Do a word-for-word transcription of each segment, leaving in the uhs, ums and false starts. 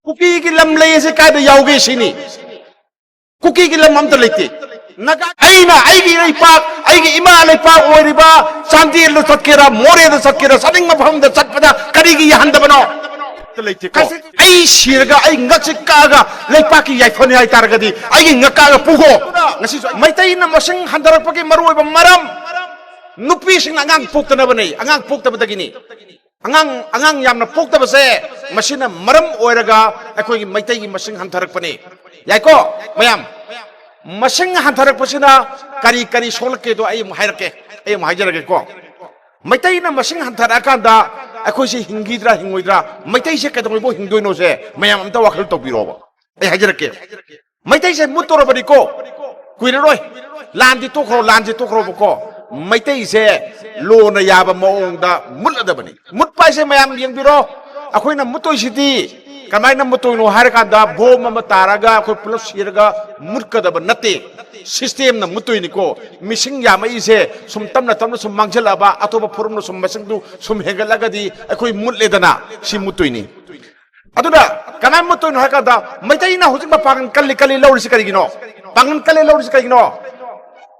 ꯀꯨꯀꯤꯒꯤ ꯂꯝ ꯂꯩ ꯑꯁꯤ ꯀꯥꯏꯗ ꯌꯥꯎꯒꯦ ꯁꯤꯅꯤ꯫ ꯀꯨꯀꯤꯒꯤ ꯂꯝ ꯑꯝꯇ ꯂꯩꯇꯦ꯫ ꯅꯥꯒꯥ, ꯑꯩꯅ ꯑꯩꯒꯤ ꯂꯩꯄꯥꯛ, ꯑꯩꯒꯤ ꯏꯃꯥ ꯂꯩꯄꯥꯛ ꯑꯣꯏꯔꯤꯕ ꯆꯥꯟꯗꯦꯜꯗ ꯆꯠꯀꯦꯔꯥ, ꯃꯣꯔꯦꯗ ꯆꯠꯀꯦꯔꯥ, ꯆꯠꯅꯤꯡꯕ ꯃꯐꯝꯗ ꯆꯠꯄꯗ ꯀꯔꯤꯒꯤ ꯌꯥꯍꯟꯗꯕꯅꯣ? ꯑꯝꯇ ꯂꯩꯇꯦꯀꯣ꯫ ꯑꯩ ꯁꯤꯔꯒ ꯑꯩ ꯉꯛꯁꯦ ꯀꯛꯑꯒ ꯂꯩꯄꯥꯛꯀꯤ ꯌꯥꯏꯐꯅꯤ ꯍꯥꯏꯇꯥꯔꯒꯗꯤ ꯑꯩꯒꯤ ꯉꯛ ꯀꯛꯑꯒ ꯄꯨꯈꯣ꯫ ꯉꯁꯤꯁꯨ ꯃꯩꯇꯩꯅ ꯃꯁꯤꯡ ꯍꯟꯊꯔꯛꯄꯒꯤ ꯃꯔꯨꯑꯣꯏꯕ ꯃꯔꯝ ꯅꯨꯄꯤꯁꯤꯡꯅ ꯑꯉꯥꯡ ꯄꯣꯛꯇꯅꯕꯅꯤ, ꯑꯉꯥꯡ ꯄꯣꯛꯇꯕꯗꯒꯤꯅꯤ꯫ ꯑꯉꯥꯡ, ꯑꯉꯥꯡ ꯌꯥꯝꯅ ꯄꯣꯛꯇꯕꯁꯦ ꯃꯁꯤꯅ ꯃꯔꯝ ꯑꯣꯏꯔꯒ ꯑꯩꯈꯣꯏꯒꯤ ꯃꯩꯇꯩꯒꯤ ꯃꯁꯤꯡ ꯍꯟꯊꯔꯛꯄꯅꯤ꯫ ꯌꯥꯏꯀꯣ? ꯃꯌꯥꯝ, ꯃꯁꯤꯡ ꯍꯟꯊꯔꯛꯄꯁꯤꯅ ꯀꯔꯤ ꯀꯔꯤ ꯁꯣꯛꯂꯛꯀꯦꯗꯣ ꯑꯩ ꯑꯃꯨꯛ ꯍꯥꯏꯔꯛꯀꯦ, ꯑꯩ ꯑꯃꯨꯛ ꯍꯥꯏꯖꯔꯒꯦꯀꯣ꯫ ꯃꯩꯇꯩꯅ ꯃꯁꯤꯡ ꯍꯟꯊꯔꯛꯑꯀꯥꯟꯗ ꯑꯩꯈꯣꯏꯁꯦ ꯍꯤꯡꯈꯤꯗ꯭ꯔꯥ ꯍꯤꯡꯉꯣꯏꯗ꯭ꯔꯥ, ꯃꯩꯇꯩꯁꯦ ꯀꯩꯗꯧꯉꯩꯐꯥꯎ ꯍꯤꯡꯗꯣꯏꯅꯣꯁꯦ ꯃꯌꯥꯝ ꯑꯝꯇ ꯋꯥꯈꯜ ꯇꯧꯕꯤꯔꯣꯕ꯫ ꯑꯩ ꯍꯥꯏꯖꯔꯛꯀꯦ꯫ ꯃꯩꯇꯩꯁꯦ ꯃꯨꯠꯇꯧꯔꯕꯅꯤꯀꯣ, ꯀꯨꯏꯔꯔꯣꯏ꯫ ꯂꯥꯟꯗꯤ ꯇꯣꯛꯈ꯭ꯔꯣ, ꯂꯥꯟꯁꯦ ꯇꯣꯛꯈ꯭ꯔꯣꯕꯀꯣ, ꯃꯩꯇꯩꯁꯦ ꯂꯣꯅ ꯌꯥꯕ ꯃꯑꯣꯡꯗ ꯃꯨꯠꯂꯗꯕꯅꯤ꯫ ꯃꯨꯠꯄ ꯍꯥꯏꯁꯦ ꯃꯌꯥꯝ ꯌꯦꯡꯕꯤꯔꯣ, ꯑꯩꯈꯣꯏꯅ ꯃꯨꯠꯇꯣꯏꯁꯤꯗꯤ ꯀꯃꯥꯏꯅ ꯃꯨꯠꯇꯣꯏꯅꯣ ꯍꯥꯏꯔꯀꯥꯟꯗ ꯕꯣꯝ ꯑꯃ ꯇꯥꯔꯒ ꯑꯩꯈꯣꯏ ꯄꯨꯂꯞ ꯁꯤꯔꯒ ꯃꯨꯠꯀꯗꯕ ꯅꯠꯇꯦ꯫ ꯁꯤꯁꯇꯦꯝꯅ ꯃꯨꯠꯇꯣꯏꯅꯤꯀꯣ꯫ ꯃꯤꯁꯤꯡ ꯌꯥꯝꯃꯛꯏꯁꯦ ꯁꯨꯝ ꯇꯞꯅ ꯇꯞꯅ ꯁꯨꯝ ꯃꯥꯡꯁꯤꯜꯂꯛꯑꯕ, ꯑꯇꯣꯞꯄ ꯐꯨꯔꯨꯞꯅ ꯁꯨꯝ ꯃꯁꯤꯡꯗꯨ ꯁꯨꯝ ꯍꯦꯟꯒꯠꯂꯒꯗꯤ ꯑꯩꯈꯣꯏ ꯃꯨꯠꯂꯦꯗꯅ, ꯁꯤ ꯃꯨꯠꯇꯣꯏꯅꯤ꯫ ꯑꯗꯨꯅ ꯀꯃꯥꯏꯅ ꯃꯨꯠꯇꯣꯏꯅꯣ ꯍꯥꯏ ꯀꯥꯟꯗ ꯃꯩꯇꯩꯅ ꯍꯧꯖꯤꯛ ꯃꯄꯥꯡꯒꯜ ꯀꯜꯂꯤ ꯀꯜꯂꯤ ꯂꯧꯔꯤꯁꯤ ꯀꯔꯤꯒꯤꯅꯣ? ꯄꯥꯡꯒꯜ ꯀꯜꯂꯤ ꯂꯧꯔꯤꯁꯤ ꯀꯔꯤꯒꯤꯅꯣ?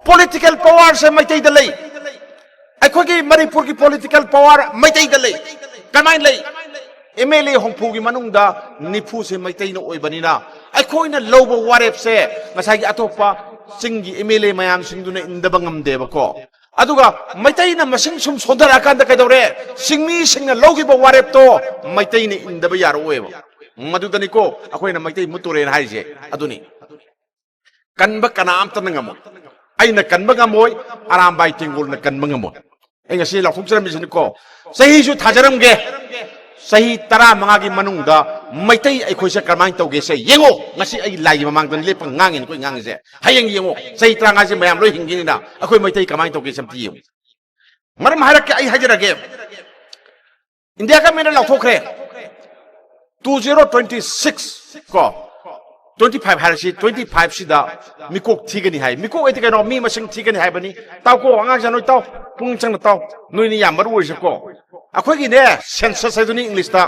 ꯄꯣꯂꯤꯇꯤꯀꯦꯜ ꯄꯋꯥꯔꯁꯦ ꯃꯩꯇꯩꯗ ꯂꯩ꯫ ꯑꯩꯈꯣꯏꯒꯤ ꯃꯅꯤꯄꯨꯔꯒꯤ ꯄꯣꯂꯤꯇꯤꯀꯦꯜ ꯄꯋꯥꯔ ꯃꯩꯇꯩꯗ ꯂꯩ꯫ ꯀꯃꯥꯏꯅ ꯂꯩ? ꯑꯦꯝ ꯑꯦꯜ ꯑꯦ ꯍꯨꯝꯐꯨꯒꯤ ꯃꯅꯨꯡꯗ ꯅꯤꯐꯨꯁꯦ ꯃꯩꯇꯩꯅ ꯑꯣꯏꯕꯅꯤꯅ ꯑꯩꯈꯣꯏꯅ ꯂꯧꯕ ꯋꯥꯔꯦꯞꯁꯦ ꯉꯁꯥꯏꯒꯤ ꯑꯇꯣꯞꯄ ꯆꯤꯡꯒꯤ ꯑꯦꯝ ꯑꯦꯜ ꯑꯦ ꯃꯌꯥꯝꯁꯤꯡꯗꯨꯅ ꯏꯟꯗꯕ ꯉꯝꯗꯦꯕꯀꯣ꯫ ꯑꯗꯨꯒ ꯃꯩꯇꯩꯅ ꯃꯁꯤꯡ ꯁꯨꯝ ꯁꯣꯟꯊꯔꯛꯑꯀꯥꯟꯗ ꯀꯩꯗꯧꯔꯦ? ꯆꯤꯡꯃꯤꯁꯤꯡꯅ ꯂꯧꯈꯤꯕ ꯋꯥꯔꯦꯞꯇꯣ ꯃꯩꯇꯩꯅ ꯏꯟꯗꯕ ꯌꯥꯔꯛꯑꯣꯏꯕ꯫ ꯃꯗꯨꯗꯅꯤꯀꯣ ꯑꯩꯈꯣꯏꯅ ꯃꯩꯇꯩ ꯃꯨꯠꯇꯣꯔꯦꯅ ꯍꯥꯏꯔꯤꯁꯦ꯫ ꯑꯗꯨꯅꯤ꯫ ꯀꯟꯕ ꯀꯅꯥꯝꯇꯅ ꯉꯝꯃꯣꯏ꯫ ꯑꯩꯅ ꯀꯟꯕ ꯉꯝꯃꯣꯏ, ꯑꯔꯥꯝꯕꯥꯏ ꯇꯦꯡꯒꯣꯜꯅ ꯀꯟꯕ ꯉꯝꯃꯣꯏ꯫ ꯑꯩ ꯉꯁꯤ ꯂꯥꯎꯊꯣꯛꯆꯔꯝꯃꯤꯁꯤꯅꯤꯀꯣ, ꯆꯍꯤꯁꯨ ꯊꯥꯖꯔꯝꯒꯦ꯫ ꯆꯍꯤ ꯇꯔꯥꯃꯉꯥꯒꯤ ꯃꯅꯨꯡꯗ ꯃꯩꯇꯩ ꯑꯩꯈꯣꯏꯁꯦ ꯀꯔꯝꯍꯥꯏꯅ ꯇꯧꯒꯦꯁꯦ ꯌꯦꯡꯉꯣ꯫ ꯉꯁꯤ ꯑꯩꯒꯤ ꯂꯥꯏꯒꯤ ꯃꯃꯥꯡꯗ ꯂꯦꯞꯄ ꯉꯥꯡꯉꯤꯅꯤꯀꯣ ꯑꯩ ꯉꯥꯡꯉꯤꯁꯦ꯫ ꯍꯌꯦꯡ ꯌꯦꯡꯉꯣ, ꯆꯍꯤ ꯇꯔꯥꯃꯉꯥꯁꯦ ꯃꯌꯥꯝ ꯂꯣꯏ ꯍꯤꯡꯈꯤꯅꯤꯅ, ꯑꯩꯈꯣꯏ ꯃꯩꯇꯩ ꯀꯃꯥꯏꯅ ꯇꯧꯒꯦꯁꯦ ꯑꯝꯇ ꯌꯦꯡꯉꯨ꯫ ꯃꯔꯝ ꯍꯥꯏꯔꯛꯀꯦ, ꯑꯩ ꯍꯥꯏꯖꯔꯒꯦ꯫ ꯏꯟꯗꯤꯌꯥ ꯒꯃꯦꯟꯅ ꯂꯥꯎꯊꯣꯛꯈ꯭ꯔꯦ, ꯇꯨ ꯖꯤꯔꯣ ꯇ꯭ꯋꯦꯟꯇꯤ ꯁꯤꯛꯁ ꯀꯣ, ꯇ꯭ꯋꯦꯟꯇꯤ ꯐꯥꯏꯚ ꯍꯥꯏꯔꯁꯤ, ꯇ꯭ꯋꯦꯟꯇꯤ ꯐꯥꯏꯚꯁꯤꯗ ꯃꯤꯀꯣꯛ ꯊꯤꯒꯅꯤ ꯍꯥꯏ꯫ ꯃꯤꯀꯣꯛ ꯍꯥꯏꯗꯤ ꯀꯩꯅꯣ? ꯃꯤ ꯃꯁꯤꯡ ꯊꯤꯒꯅꯤ ꯍꯥꯏꯕꯅꯤ꯫ ꯇꯥꯎꯀꯣ, ꯑꯉꯥꯡꯁꯥ ꯅꯣꯏ ꯇꯥꯎ, ꯄꯨꯛꯅꯤꯡ ꯆꯪꯅ ꯇꯥꯎ, ꯅꯣꯏꯅꯤ ꯌꯥꯝ ꯃꯔꯨ ꯑꯣꯏꯔꯤꯁꯦꯀꯣ꯫ ꯑꯩꯈꯣꯏꯒꯤꯅꯦ, ꯁꯦꯟꯁꯁ ꯍꯥꯏꯗꯨꯅꯤ ꯏꯪꯂꯤꯁꯇ꯫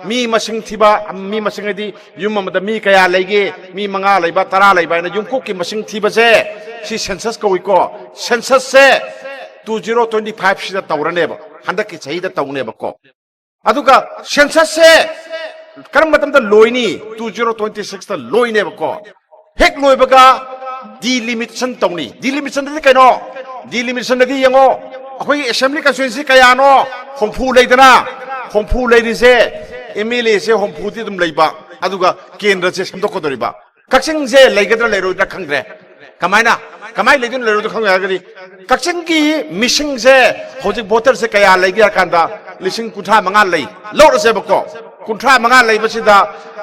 ꯃꯤ ꯃꯁꯤꯡ ꯊꯤꯕ, ꯃꯤ ꯃꯁꯤꯡ ꯍꯥꯏꯗꯤ ꯌꯨꯝ ꯑꯃꯗ ꯃꯤ ꯀꯌꯥ ꯂꯩꯒꯦ, ꯃꯤ ꯃꯉꯥ ꯂꯩꯕ, ꯇꯔꯥ ꯂꯩꯕ ꯍꯥꯏꯅ ꯌꯨꯝꯀꯣꯛꯀꯤ ꯃꯁꯤꯡ ꯊꯤꯕꯁꯦ, ꯁꯤ ꯁꯦꯟꯁꯁ ꯀꯧꯏꯀꯣ꯫ ꯁꯦꯟꯁꯁꯁꯦ ꯇꯨ ꯖꯤꯔꯣ ꯇ꯭ꯋꯦꯟꯇꯤ ꯐꯥꯏꯚ ꯁꯤꯗ ꯇꯧꯔꯅꯦꯕ, ꯍꯟꯗꯛꯀꯤ ꯆꯍꯤꯗ ꯇꯧꯅꯦꯕꯀꯣ꯫ ꯑꯗꯨꯒ ꯁꯦꯟꯁꯁꯁꯦ ꯀꯔꯝꯕ ꯃꯇꯝꯗ ꯂꯣꯏꯅꯤ? ꯇꯨ ꯖꯤꯔꯣ ꯇ꯭ꯋꯦꯟꯇꯤ ꯁꯤꯛꯁꯇ ꯂꯣꯏꯅꯦꯕꯀꯣ꯫ ꯍꯦꯛ ꯂꯣꯏꯕꯒ ꯗꯤꯂꯤꯃꯤꯇꯦꯁꯟ ꯇꯧꯅꯤ꯫ ꯗꯤꯂꯤꯃꯤꯇꯦꯁꯟꯗꯗꯤ ꯀꯩꯅꯣ? ꯗꯤꯂꯤꯃꯤꯇꯦꯁꯟꯗꯗꯤ ꯌꯦꯡꯉꯣ, ꯑꯩꯈꯣꯏꯒꯤ ꯑꯦꯁꯦꯝꯕ꯭ꯂꯤ ꯀꯟꯁꯇꯤꯇ꯭ꯋꯦꯟꯁꯤ ꯀꯌꯥꯅꯣ? ꯍꯨꯝꯐꯨ ꯂꯩꯗꯅ? ꯍꯨꯝꯐꯨ ꯂꯩꯔꯤꯁꯦ, ꯑꯦꯝ ꯑꯦꯜ ꯑꯦꯁꯦ ꯍꯨꯝꯐꯨꯗꯤ ꯑꯗꯨꯝ ꯂꯩꯕ, ꯑꯗꯨꯒ ꯀꯦꯟꯗ꯭ꯔꯁꯦ ꯁꯦꯝꯗꯣꯛꯀꯗꯧꯔꯤꯕ꯫ ꯀꯛꯆꯤꯡꯁꯦ ꯂꯩꯒꯗ꯭ꯔꯥ ꯂꯩꯔꯣꯏꯗ꯭ꯔꯥ ꯈꯪꯗ꯭ꯔꯦ꯫ ꯀꯃꯥꯏꯅ? ꯀꯃꯥꯏꯅ ꯂꯩꯗꯣꯏꯅꯣ ꯂꯩꯔꯣꯏꯗꯣꯏꯅꯣ ꯈꯪꯗ꯭ꯔꯦ ꯍꯥꯏꯔꯒꯗꯤ, ꯀꯛꯆꯤꯡꯒꯤ ꯃꯤꯁꯤꯡꯁꯦ ꯍꯧꯖꯤꯛ ꯚꯣꯇꯔꯁꯦ ꯀꯌꯥ ꯂꯩꯒꯦ ꯍꯥꯏ ꯀꯥꯟꯗ, ꯂꯤꯁꯤꯡ ꯀꯨꯟꯊ꯭ꯔꯥ ꯃꯉꯥ ꯂꯩ꯫ ꯂꯧꯔꯁꯦꯕꯀꯣ, ꯀꯨꯟꯊ꯭ꯔꯥ ꯃꯉꯥ ꯂꯩꯕꯁꯤꯗ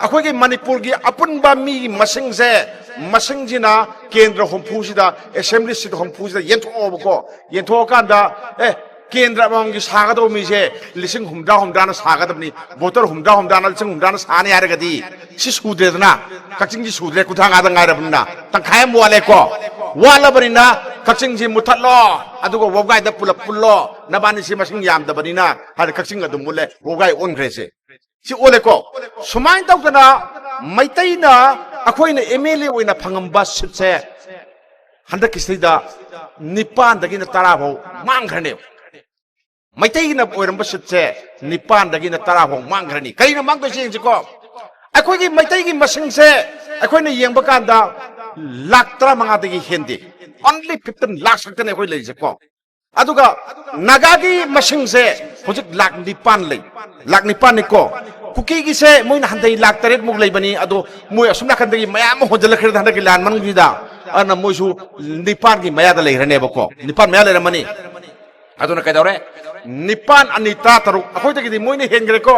ꯑꯩꯈꯣꯏꯒꯤ ꯃꯅꯤꯄꯨꯔꯒꯤ ꯑꯄꯨꯟꯕ ꯃꯤꯒꯤ ꯃꯁꯤꯡꯁꯦ, ꯃꯁꯤꯡꯁꯤꯅ ꯀꯦꯟꯗ꯭ꯔ ꯍꯨꯝꯐꯨꯁꯤꯗ, ꯑꯦꯁꯦꯝꯕ꯭ꯂꯤ ꯁꯤꯠ ꯍꯨꯝꯐꯨꯁꯤꯗ ꯌꯦꯟꯊꯣꯛꯑꯣꯕꯀꯣ꯫ ꯌꯦꯟꯊꯣꯛꯑꯀꯥꯟꯗ, ꯑꯦ, ꯀꯦꯟꯗ꯭ꯔ ꯑꯃꯃꯝꯒꯤ ꯁꯥꯒꯗꯧꯕ ꯃꯤꯁꯦ ꯂꯤꯁꯤꯡ ꯍꯨꯝꯗ꯭ꯔꯥ ꯍꯨꯝꯗ꯭ꯔꯥꯅ ꯁꯥꯒꯗꯕꯅꯤ, ꯚꯣꯇꯔ ꯍꯨꯝꯗ꯭ꯔꯥ ꯍꯨꯝꯗ꯭ꯔꯥꯅ, ꯂꯤꯁꯤꯡ ꯍꯨꯝꯗ꯭ꯔꯥꯅ ꯁꯥꯅꯤ ꯍꯥꯏꯔꯒꯗꯤ, ꯁꯤ ꯁꯨꯗ꯭ꯔꯦꯗꯅ꯫ ꯀꯛꯆꯤꯡꯁꯤ ꯁꯨꯗ꯭ꯔꯦ, ꯀꯨꯟꯊ꯭ꯔꯥ ꯃꯉꯥꯗ ꯉꯥꯏꯔꯕꯅꯤꯅ ꯇꯪꯈꯥꯏ ꯑꯃ ꯋꯥꯠꯂꯦꯀꯣ꯫ ꯋꯥꯠꯂꯕꯅꯤꯅ ꯀꯛꯆꯤꯡꯁꯤ ꯃꯨꯠꯊꯠꯂꯣ, ꯑꯗꯨꯒ ꯋꯥꯕꯒꯥꯏꯗ ꯄꯨꯂꯞ ꯄꯨꯜꯂꯣ, ꯅꯕꯥꯅꯤꯁꯤ ꯃꯁꯤꯡ ꯌꯥꯝꯗꯕꯅꯤꯅ ꯍꯥꯏꯅ ꯀꯛꯆꯤꯡ ꯑꯗꯨꯝ ꯃꯨꯠꯂꯦ, ꯋꯥꯕꯒꯥꯏ ꯑꯣꯟꯈ꯭ꯔꯦꯁꯦ꯫ ꯁꯤ ꯑꯣꯜꯂꯦꯀꯣ꯫ ꯁꯨꯃꯥꯏꯅ ꯇꯧꯗꯅ ꯃꯩꯇꯩꯅ, ꯑꯩꯈꯣꯏꯅ ꯑꯦꯝ ꯑꯦꯜ ꯑꯦ ꯑꯣꯏꯅ ꯐꯪꯉꯝꯕ ꯁꯤꯠꯁꯦ ꯍꯟꯗꯛꯀꯤꯁꯤꯗ ꯅꯤꯄꯥꯟꯗꯒꯤꯅ ꯇꯔꯥ ꯐꯥꯎ ꯃꯥꯡꯈ꯭ꯔꯅꯦꯕ꯫ ꯃꯩꯇꯩꯒꯤꯅ ꯑꯣꯏꯔꯝꯕ ꯁꯤꯠꯁꯦ ꯅꯤꯄꯥꯟꯗꯒꯤꯅ ꯇꯔꯥ ꯐꯥꯎ ꯃꯥꯡꯈ꯭ꯔꯅꯤ꯫ ꯀꯔꯤꯅ ꯃꯥꯡꯗꯣꯏꯁꯦ ꯌꯦꯡꯁꯤꯀꯣ꯫ ꯑꯩꯈꯣꯏꯒꯤ ꯃꯩꯇꯩꯒꯤ ꯃꯁꯤꯡꯁꯦ ꯑꯩꯈꯣꯏꯅ ꯌꯦꯡꯕ ꯀꯥꯟꯗ ꯂꯥꯛ ꯇꯔꯥꯃꯉꯥꯗꯒꯤ ꯍꯦꯟꯗꯦ꯫ Only fifteen lakhs ꯈꯛꯇꯅꯦ ꯑꯩꯈꯣꯏ ꯂꯩꯔꯤꯁꯦꯀꯣ꯫ ꯑꯗꯨꯒ ꯅꯥꯒꯥꯒꯤ ꯃꯁꯤꯡꯁꯦ ꯍꯧꯖꯤꯛ ꯂꯥꯛ ꯅꯤꯄꯥꯟ ꯂꯩ꯫ ꯂꯥꯛ ꯅꯤꯄꯥꯟꯅꯤꯀꯣ꯫ ꯀꯨꯀꯤꯒꯤꯁꯦ ꯃꯣꯏꯅ ꯍꯟꯊꯩ ꯂꯥꯛ ꯇꯔꯦꯠꯃꯨꯛ ꯂꯩꯕꯅꯤ, ꯑꯗꯣ ꯃꯣꯏ ꯑꯁꯨꯝ ꯅꯥꯀꯟꯗꯒꯤ ꯃꯌꯥꯝ ꯑꯃ ꯍꯣꯟꯖꯤꯜꯂꯛꯈ꯭ꯔꯦ ꯍꯟꯗꯛꯀꯤ ꯂꯥꯟ ꯃꯅꯨꯡꯁꯤꯗ꯫ ꯑꯗꯨꯅ ꯃꯣꯏꯁꯨ ꯅꯤꯄꯥꯟꯒꯤ ꯃꯌꯥꯗ ꯂꯩꯈ꯭ꯔꯅꯦꯕꯀꯣ, ꯅꯤꯄꯥꯟ ꯃꯌꯥ ꯂꯩꯔꯝꯃꯅꯤ꯫ ꯑꯗꯨꯅ ꯀꯩꯗꯧꯔꯦ? ꯅꯤꯄꯥꯟ ꯑꯅꯤ ꯇꯔꯥ ꯇꯔꯨꯛ, ꯑꯩꯈꯣꯏꯗꯒꯤꯗꯤ ꯃꯣꯏꯅ ꯍꯦꯟꯈ꯭ꯔꯦꯀꯣ꯫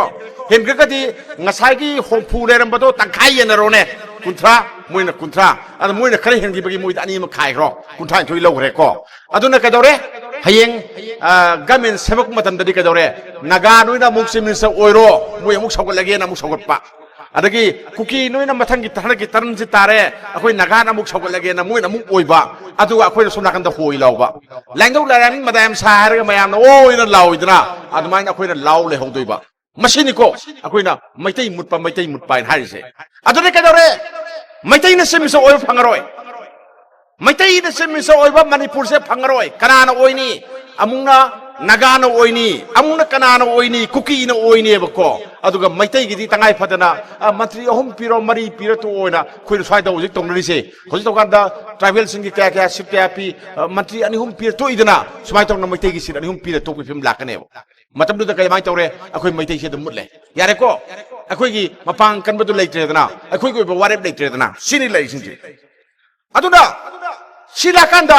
ꯍꯦꯟꯈ꯭ꯔꯒꯗꯤ ꯉꯁꯥꯏꯒꯤ ꯍꯨꯝꯐꯨ ꯂꯩꯔꯝꯕꯗꯣ ꯇꯪꯈꯥꯏ ꯌꯦꯟꯅꯔꯣꯅꯦ, ꯀꯨꯟꯊ꯭ꯔꯥ, ꯃꯣꯏꯅ ꯀꯨꯟꯊ꯭ꯔꯥ꯫ ꯑꯗ ꯃꯣꯏꯅ ꯈꯔ ꯍꯦꯟꯈꯤꯕꯒꯤ ꯃꯣꯏꯗ ꯑꯅꯤ ꯑꯃ ꯈꯥꯏꯈ꯭ꯔꯣ, ꯀꯨꯟꯊ꯭ꯔꯥ ꯅꯤꯊꯣꯏ ꯂꯧꯈ꯭ꯔꯦꯀꯣ꯫ ꯑꯗꯨꯅ ꯀꯩꯗꯧꯔꯦ? ꯍꯌꯦꯡ, ꯑ, ꯒꯃꯦꯟ ꯁꯦꯝꯃꯛꯄ ꯃꯇꯝꯗꯗꯤ ꯀꯩꯗꯧꯔꯦ? ꯅꯥꯒꯥ ꯅꯣꯏꯅ ꯑꯃꯨꯛ ꯆꯤꯐ ꯃꯤꯅꯤꯁꯇꯔ ꯑꯣꯏꯔꯣ, ꯃꯣꯏ ꯑꯃꯨꯛ ꯁꯧꯒꯠꯂꯒꯦꯅ ꯑꯃꯨꯛ ꯁꯧꯒꯠꯄ꯫ ꯑꯗꯒꯤ ꯀꯨꯀꯤ ꯅꯣꯏꯅ ꯃꯊꯪꯒꯤ ꯍꯟꯗꯛꯀꯤ ꯇꯔꯝꯁꯤ ꯇꯥꯔꯦ, ꯑꯩꯈꯣꯏ ꯅꯥꯒꯥꯅ ꯑꯃꯨꯛ ꯁꯧꯒꯠꯂꯒꯦꯅ ꯃꯣꯏꯅ ꯑꯃꯨꯛ ꯑꯣꯏꯕ, ꯑꯗꯨꯒ ꯑꯩꯈꯣꯏꯅ ꯁꯣꯝ ꯅꯥꯀꯟꯗ ꯍꯣꯏ ꯂꯥꯎꯕ꯫ ꯂꯥꯏꯅꯤꯡꯊꯧ ꯂꯥꯏꯔꯥꯡꯅꯤ ꯃꯗꯥ ꯌꯥꯝ ꯁꯥ ꯍꯥꯏꯔꯒ ꯃꯌꯥꯝꯅ ꯑꯣꯏꯅ ꯂꯥꯎꯏꯗꯅ, ꯑꯗꯨꯃꯥꯏꯅ ꯑꯩꯈꯣꯏꯅ ꯂꯥꯎ ꯂꯩꯍꯧꯗꯣꯏꯕ꯫ ꯃꯁꯤꯅꯤꯀꯣ ꯑꯩꯈꯣꯏꯅ ꯃꯩꯇꯩ ꯃꯨꯠꯄ, ꯃꯩꯇꯩ ꯃꯨꯠꯄ ꯍꯥꯏꯅ ꯍꯥꯏꯔꯤꯁꯦ꯫ ꯑꯗꯨꯗꯤ ꯀꯩꯗꯧꯔꯦ? ꯃꯩꯇꯩꯅ ꯁꯦꯝꯕꯁꯨ ꯑꯣꯏꯕ ꯐꯪꯉꯔꯣꯏ꯫ ꯃꯩꯇꯩꯅ ꯁꯦꯝꯕꯁꯨ ꯑꯣꯏꯕ ꯃꯅꯤꯄꯨꯔꯁꯦ ꯐꯪꯉꯔꯣꯏ꯫ ꯀꯅꯥꯅ ꯑꯣꯏꯅꯤ? ꯑꯃꯨꯛꯅ ꯅꯥꯒꯥꯅ ꯑꯣꯏꯅꯤ, ꯑꯃꯨꯛꯅ ꯀꯅꯥꯅ ꯑꯣꯏꯅꯤ? ꯀꯨꯀꯤꯅ ꯑꯣꯏꯅꯦꯕꯀꯣ꯫ ꯑꯗꯨꯒ ꯃꯩꯇꯩꯒꯤꯗꯤ ꯇꯉꯥꯏ ꯐꯗꯅ, ꯑ, ꯃꯟꯇ꯭ꯔꯤ ꯑꯍꯨꯝ ꯄꯤꯔꯣ, ꯃꯔꯤ ꯄꯤꯔꯣ ꯇꯣꯛꯑꯣꯅ ꯑꯩꯈꯣꯏꯅ ꯁ꯭ꯋꯥꯏꯗ ꯍꯧꯖꯤꯛ ꯇꯧꯅꯔꯤꯁꯦ꯫ ꯍꯧꯖꯤꯛ ꯇꯧꯀꯥꯟꯗ ꯇ꯭ꯔꯥꯏꯕꯦꯜꯁꯤꯡꯒꯤ ꯀꯌꯥ ꯀꯌꯥ ꯁꯤꯠ ꯀꯌꯥ ꯄꯤ, ꯑ, ꯃꯟꯇ꯭ꯔꯤ ꯑꯅꯤ ꯑꯍꯨꯝ ꯄꯤꯔ ꯇꯣꯛꯏꯗꯅ, ꯁꯨꯃꯥꯏꯅ ꯇꯧꯗꯅ ꯃꯩꯇꯩꯒꯤ ꯁꯤꯠ ꯑꯅꯤ ꯑꯍꯨꯝ ꯄꯤꯔ ꯇꯣꯛꯄꯒꯤ ꯐꯤꯕꯝ ꯂꯥꯛꯀꯅꯦꯕ꯫ ꯃꯇꯝꯗꯨꯗ ꯀꯃꯥꯏꯅ ꯇꯧꯔꯦ? ꯑꯩꯈꯣꯏ ꯃꯩꯇꯩꯁꯦ ꯑꯗꯨꯝ ꯃꯨꯠꯂꯦ꯫ ꯌꯥꯔꯦꯀꯣ? ꯑꯩꯈꯣꯏꯒꯤ ꯃꯄꯥꯡ ꯀꯟꯕꯗꯨ ꯂꯩꯇ꯭ꯔꯦꯗꯅ, ꯑꯩꯈꯣꯏꯒꯤ ꯑꯣꯏꯕ ꯋꯥꯔꯦꯞ ꯂꯩꯇ꯭ꯔꯦꯗꯅ, ꯁꯤꯅꯤ ꯂꯩꯔꯤꯁꯤꯡꯁꯦ꯫ ꯑꯗꯨꯅ ꯁꯤ ꯂꯥꯛꯀꯥꯟꯗ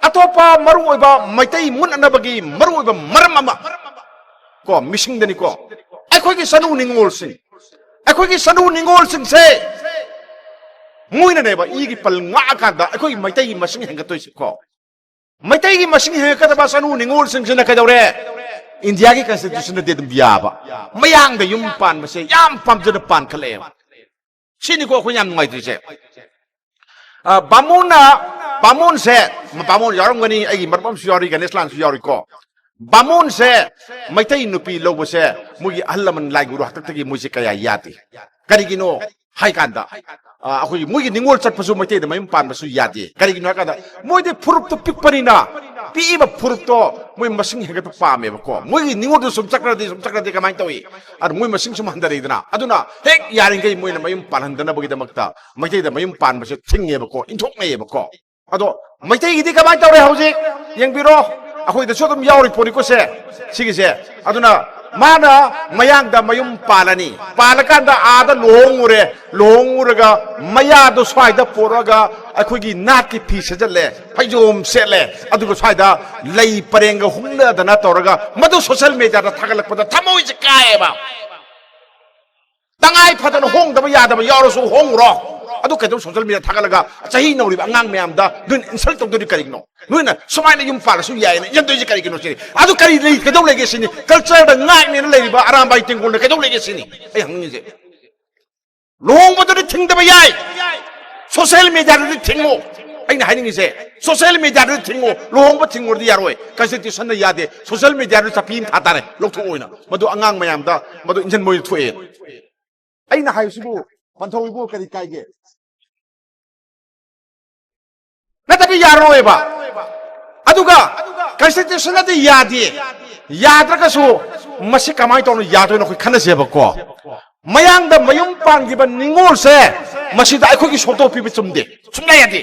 ꯑꯇꯣꯞꯄ ꯃꯔꯨꯑꯣꯏꯕ ꯃꯩꯇꯩ ꯃꯨꯠꯅꯅꯕꯒꯤ ꯃꯔꯨꯑꯣꯏꯕ ꯃꯔꯝ ꯑꯃ ꯀꯣ, ꯃꯤꯁꯤꯡꯗꯅꯤꯀꯣ, ꯑꯩꯈꯣꯏꯒꯤ ꯆꯅꯨ ꯅꯤꯉꯣꯜꯁꯤꯡ, ꯑꯩꯈꯣꯏꯒꯤ ꯆꯅꯨ ꯅꯤꯉꯣꯜꯁꯤꯡꯁꯦ ꯃꯣꯏꯅꯅꯦꯕ ꯏꯒꯤ ꯄꯜ ꯉꯥꯛꯑꯀꯥꯟꯗ ꯑꯩꯈꯣꯏꯒꯤ ꯃꯩꯇꯩꯒꯤ ꯃꯁꯤꯡ ꯍꯦꯟꯒꯠꯇꯣꯏꯁꯦ ꯀꯣ꯫ ꯃꯩꯇꯩꯒꯤ ꯃꯁꯤꯡ ꯍꯦꯟꯒꯠꯀꯗꯕ ꯆꯅꯨ ꯅꯤꯉꯣꯜꯁꯤꯡꯁꯤꯅ ꯀꯩꯗꯧꯔꯦ? ꯏꯟꯗꯤꯌꯥꯒꯤ ꯀꯟꯁꯇꯤꯇ꯭ꯌꯨꯁꯟꯗꯗꯤ ꯑꯗꯨꯝ ꯌꯥꯕ, ꯃꯌꯥꯡꯗ ꯌꯨꯝ ꯄꯥꯟꯕꯁꯦ ꯌꯥꯝ ꯄꯥꯝꯖꯅ ꯄꯥꯟꯈꯠꯂꯛꯑꯦꯕ꯫ ꯁꯤꯅꯤꯀꯣ ꯑꯩꯈꯣꯏ ꯌꯥꯝ ꯅꯨꯡꯉꯥꯏꯇ꯭ꯔꯤꯁꯦ꯫ ꯑ, ꯕꯥꯃꯣꯟꯅ, ꯕꯥꯃꯣꯟꯁꯦ, ꯕꯥꯃꯣꯟ ꯌꯥꯎꯔꯝꯒꯅꯤ, ꯑꯩꯒꯤ ꯃꯔꯨꯞ ꯑꯃꯁꯨ ꯌꯥꯎꯔꯤ, ꯒꯅꯦꯁꯂꯥꯟꯁꯨ ꯌꯥꯎꯔꯤꯀꯣ꯫ ꯕꯥꯃꯣꯟꯁꯦ ꯃꯩꯇꯩ ꯅꯨꯄꯤ ꯂꯧꯕꯁꯦ ꯃꯣꯏꯒꯤ ꯑꯍꯜ ꯂꯃꯟ ꯂꯥꯏ ꯒꯨꯔꯨ ꯍꯥꯛꯇꯛꯇꯒꯤ ꯃꯣꯏꯁꯦ ꯀꯌꯥ ꯌꯥꯗꯦ꯫ ꯀꯔꯤꯒꯤꯅꯣ ꯍꯥꯏ ꯀꯥꯟꯗ, ꯑ, ꯑꯩꯈꯣꯏꯒꯤ ꯃꯣꯏꯒꯤ ꯅꯤꯉꯣꯜ ꯆꯠꯄꯁꯨ ꯃꯩꯇꯩꯗ ꯃꯌꯨꯝ ꯄꯥꯟꯕꯁꯨ ꯌꯥꯗꯦ꯫ ꯀꯔꯤꯒꯤꯅꯣ ꯍꯥꯏ ꯀꯥꯟꯗ ꯃꯣꯏꯗꯤ ꯐꯨꯔꯨꯞꯇꯨ ꯄꯤꯛꯄꯅꯤꯅ, ꯄꯤꯛꯏꯕ ꯐꯨꯔꯨꯞꯇꯣ ꯃꯣꯏ ꯃꯁꯤꯡ ꯍꯦꯟꯒꯠꯄ ꯄꯥꯝꯃꯦꯕꯀꯣ꯫ ꯃꯣꯏꯒꯤ ꯅꯤꯉꯣꯜꯗꯨ ꯁꯨꯝ ꯆꯠꯈ꯭ꯔꯗꯤ, ꯁꯨꯝ ꯆꯠꯈ꯭ꯔꯗꯤ ꯀꯃꯥꯏꯅ ꯇꯧꯏ? ꯑꯗꯨ ꯃꯣꯏ ꯃꯁꯤꯡ ꯁꯨꯝ ꯍꯟꯊꯔꯛꯏꯗꯅ꯫ ꯑꯗꯨꯅ ꯍꯦꯛ ꯌꯥꯔꯤꯈꯩ ꯃꯣꯏꯅ ꯃꯌꯨꯝ ꯄꯥꯜꯍꯟꯗꯅꯕꯒꯤꯗꯃꯛꯇ ꯃꯩꯇꯩꯗ ꯃꯌꯨꯝ ꯄꯥꯟꯕꯁꯦ ꯊꯤꯡꯉꯦꯕꯀꯣ, ꯏꯟꯊꯣꯛꯅꯩꯌꯦꯕꯀꯣ꯫ ꯑꯗꯣ ꯃꯩꯇꯩꯒꯤꯗꯤ ꯀꯃꯥꯏꯅ ꯇꯧꯔꯦ ꯍꯧꯖꯤꯛ? ꯌꯦꯡꯕꯤꯔꯣ, ꯑꯩꯈꯣꯏꯗꯁꯨ ꯑꯗꯨꯝ ꯌꯥꯎꯔꯤ ꯄꯣꯠꯅꯤꯀꯣ ꯁꯦ, ꯁꯤꯒꯤꯁꯦ꯫ ꯑꯗꯨꯅ ꯃꯥꯅ ꯃꯌꯥꯡꯗ ꯃꯌꯨꯝ ꯄꯥꯜꯂꯅꯤ, ꯄꯥꯜꯂꯀꯥꯟꯗ ꯑꯥꯗ ꯂꯨꯍꯣꯡꯉꯨꯔꯦ, ꯂꯨꯍꯣꯡꯉꯨꯔꯒ ꯃꯌꯥꯗꯣ ꯁ꯭ꯋꯥꯏꯗ ꯄꯣꯔꯛꯑꯒ ꯑꯩꯈꯣꯏꯒꯤ ꯅꯥꯠꯀꯤ ꯐꯤ ꯁꯦꯠꯆꯜꯂꯦ, ꯐꯩꯖꯣꯝ ꯁꯦꯠꯂꯦ, ꯑꯗꯨꯒ ꯁ꯭ꯋꯥꯏꯗ ꯂꯩ ꯄꯔꯦꯡꯒ ꯍꯨꯝꯅꯗꯅ ꯇꯧꯔꯒ ꯃꯗꯨ ꯁꯣꯁꯦꯜ ꯃꯦꯗꯤꯌꯥꯗ ꯊꯥꯒꯠꯂꯛꯄꯗ ꯊꯃꯣꯏꯁꯦ ꯀꯥꯏꯌꯦꯕ꯫ ꯇꯉꯥꯏ ꯐꯗꯅ ꯍꯣꯡꯗꯕ ꯌꯥꯗꯕ ꯌꯥꯎꯔꯁꯨ ꯍꯣꯡꯉꯨꯔꯣ꯫ ꯑꯗꯨ ꯀꯩꯗꯧ ꯁꯣꯁꯦꯜ ꯃꯦꯗꯤꯌꯥ ꯊꯥꯒꯠꯂꯒ ꯆꯍꯤ ꯅꯧꯔꯤꯕ ꯑꯉꯥꯡ ꯃꯌꯥꯝꯗ ꯅꯣꯏꯅ ꯏꯟꯁꯜ ꯇꯧꯗꯣꯏꯗꯤ ꯀꯔꯤꯒꯤꯅꯣ? ꯅꯣꯏꯅ ꯁꯨꯃꯥꯏꯅ ꯌꯨꯝ ꯄꯥꯜꯂꯁꯨ ꯌꯥꯏꯅ ꯏꯟꯖꯟꯗꯣꯏꯁꯦ ꯀꯔꯤꯒꯤꯅꯣ ꯁꯤꯅꯤ? ꯑꯗꯨ ꯀꯔꯤ ꯂꯩ, ꯀꯩꯗꯧ ꯂꯩꯒꯦ ꯁꯤꯅꯤ? ꯀꯜꯆꯔꯗ ꯉꯥꯛꯅꯦꯅ ꯂꯩꯔꯤꯕ ꯑꯔꯥꯝꯕꯥꯏ ꯇꯦꯡꯒꯣꯜꯅ ꯀꯩꯗꯧ ꯂꯩꯒꯦ ꯁꯤꯅꯤ ꯑꯩ ꯍꯪꯅꯤꯡꯉꯤꯁꯦ꯫ ꯂꯨꯍꯣꯡꯕꯗꯨꯗꯤ ꯊꯤꯡꯗꯕ ꯌꯥꯏ, ꯁꯣꯁꯤꯌꯦꯜ ꯃꯦꯗꯤꯌꯥꯗꯨꯗꯤ ꯊꯤꯡꯉꯨ꯫ ꯑꯩꯅ ꯍꯥꯏꯅꯤꯡꯉꯤꯁꯦ, ꯁꯣꯁꯤꯌꯦꯜ ꯃꯦꯗꯤꯌꯥꯗꯨꯗꯤ ꯊꯤꯡꯉꯨ, ꯂꯨꯍꯣꯡꯕ ꯊꯤꯡꯉꯨꯔꯗꯤ ꯌꯥꯔꯣꯏ, ꯀꯟꯁꯇꯤꯇ꯭ꯌꯨꯁꯟꯅ ꯌꯥꯗꯦ꯫ ꯁꯣꯁꯤꯌꯦꯜ ꯃꯦꯗꯤꯌꯥꯗꯨ ꯆꯥꯄꯤ ꯑꯃ ꯊꯥ ꯇꯥꯔꯦ, ꯂꯧꯊꯣꯛꯑꯣꯏꯅ꯫ ꯃꯗꯨ ꯑꯉꯥꯡ ꯃꯌꯥꯝꯗ ꯃꯗꯨ ꯏꯟꯖꯟꯕ ꯑꯣꯏꯅ ꯊꯣꯛꯑꯦ꯫ ꯑꯩꯅ ꯍꯥꯏꯕꯁꯤꯕꯨ, ꯄꯟꯊꯧ ꯏꯕꯨꯡꯉꯣ, ꯀꯔꯤ ꯀꯥꯏꯒꯦ? ꯅꯠꯇ꯭ꯔꯗꯤ ꯌꯥꯔꯣꯏꯕ꯫ ꯑꯗꯨꯒ ꯀꯟꯁꯇꯤꯇ꯭ꯌꯨꯁꯟꯅꯗꯤ ꯌꯥꯗꯦ꯫ ꯌꯥꯗ꯭ꯔꯒꯁꯨ ꯃꯁꯤ ꯀꯃꯥꯏꯅ ꯇꯧꯅ ꯌꯥꯗꯣꯏꯅꯣ? ꯑꯩꯈꯣꯏ ꯈꯟꯅꯁꯦꯕꯀꯣ꯫ ꯃꯌꯥꯡꯗ ꯃꯌꯨꯝ ꯄꯥꯟꯈꯤꯕ ꯅꯤꯉꯣꯜꯁꯦ, ꯃꯁꯤꯗ ꯑꯩꯈꯣꯏꯒꯤ ꯁꯣꯛꯇꯣꯛꯄꯤꯕ ꯆꯨꯝꯗꯦ, ꯁꯨꯡꯌꯥ ꯌꯥꯗꯦ꯫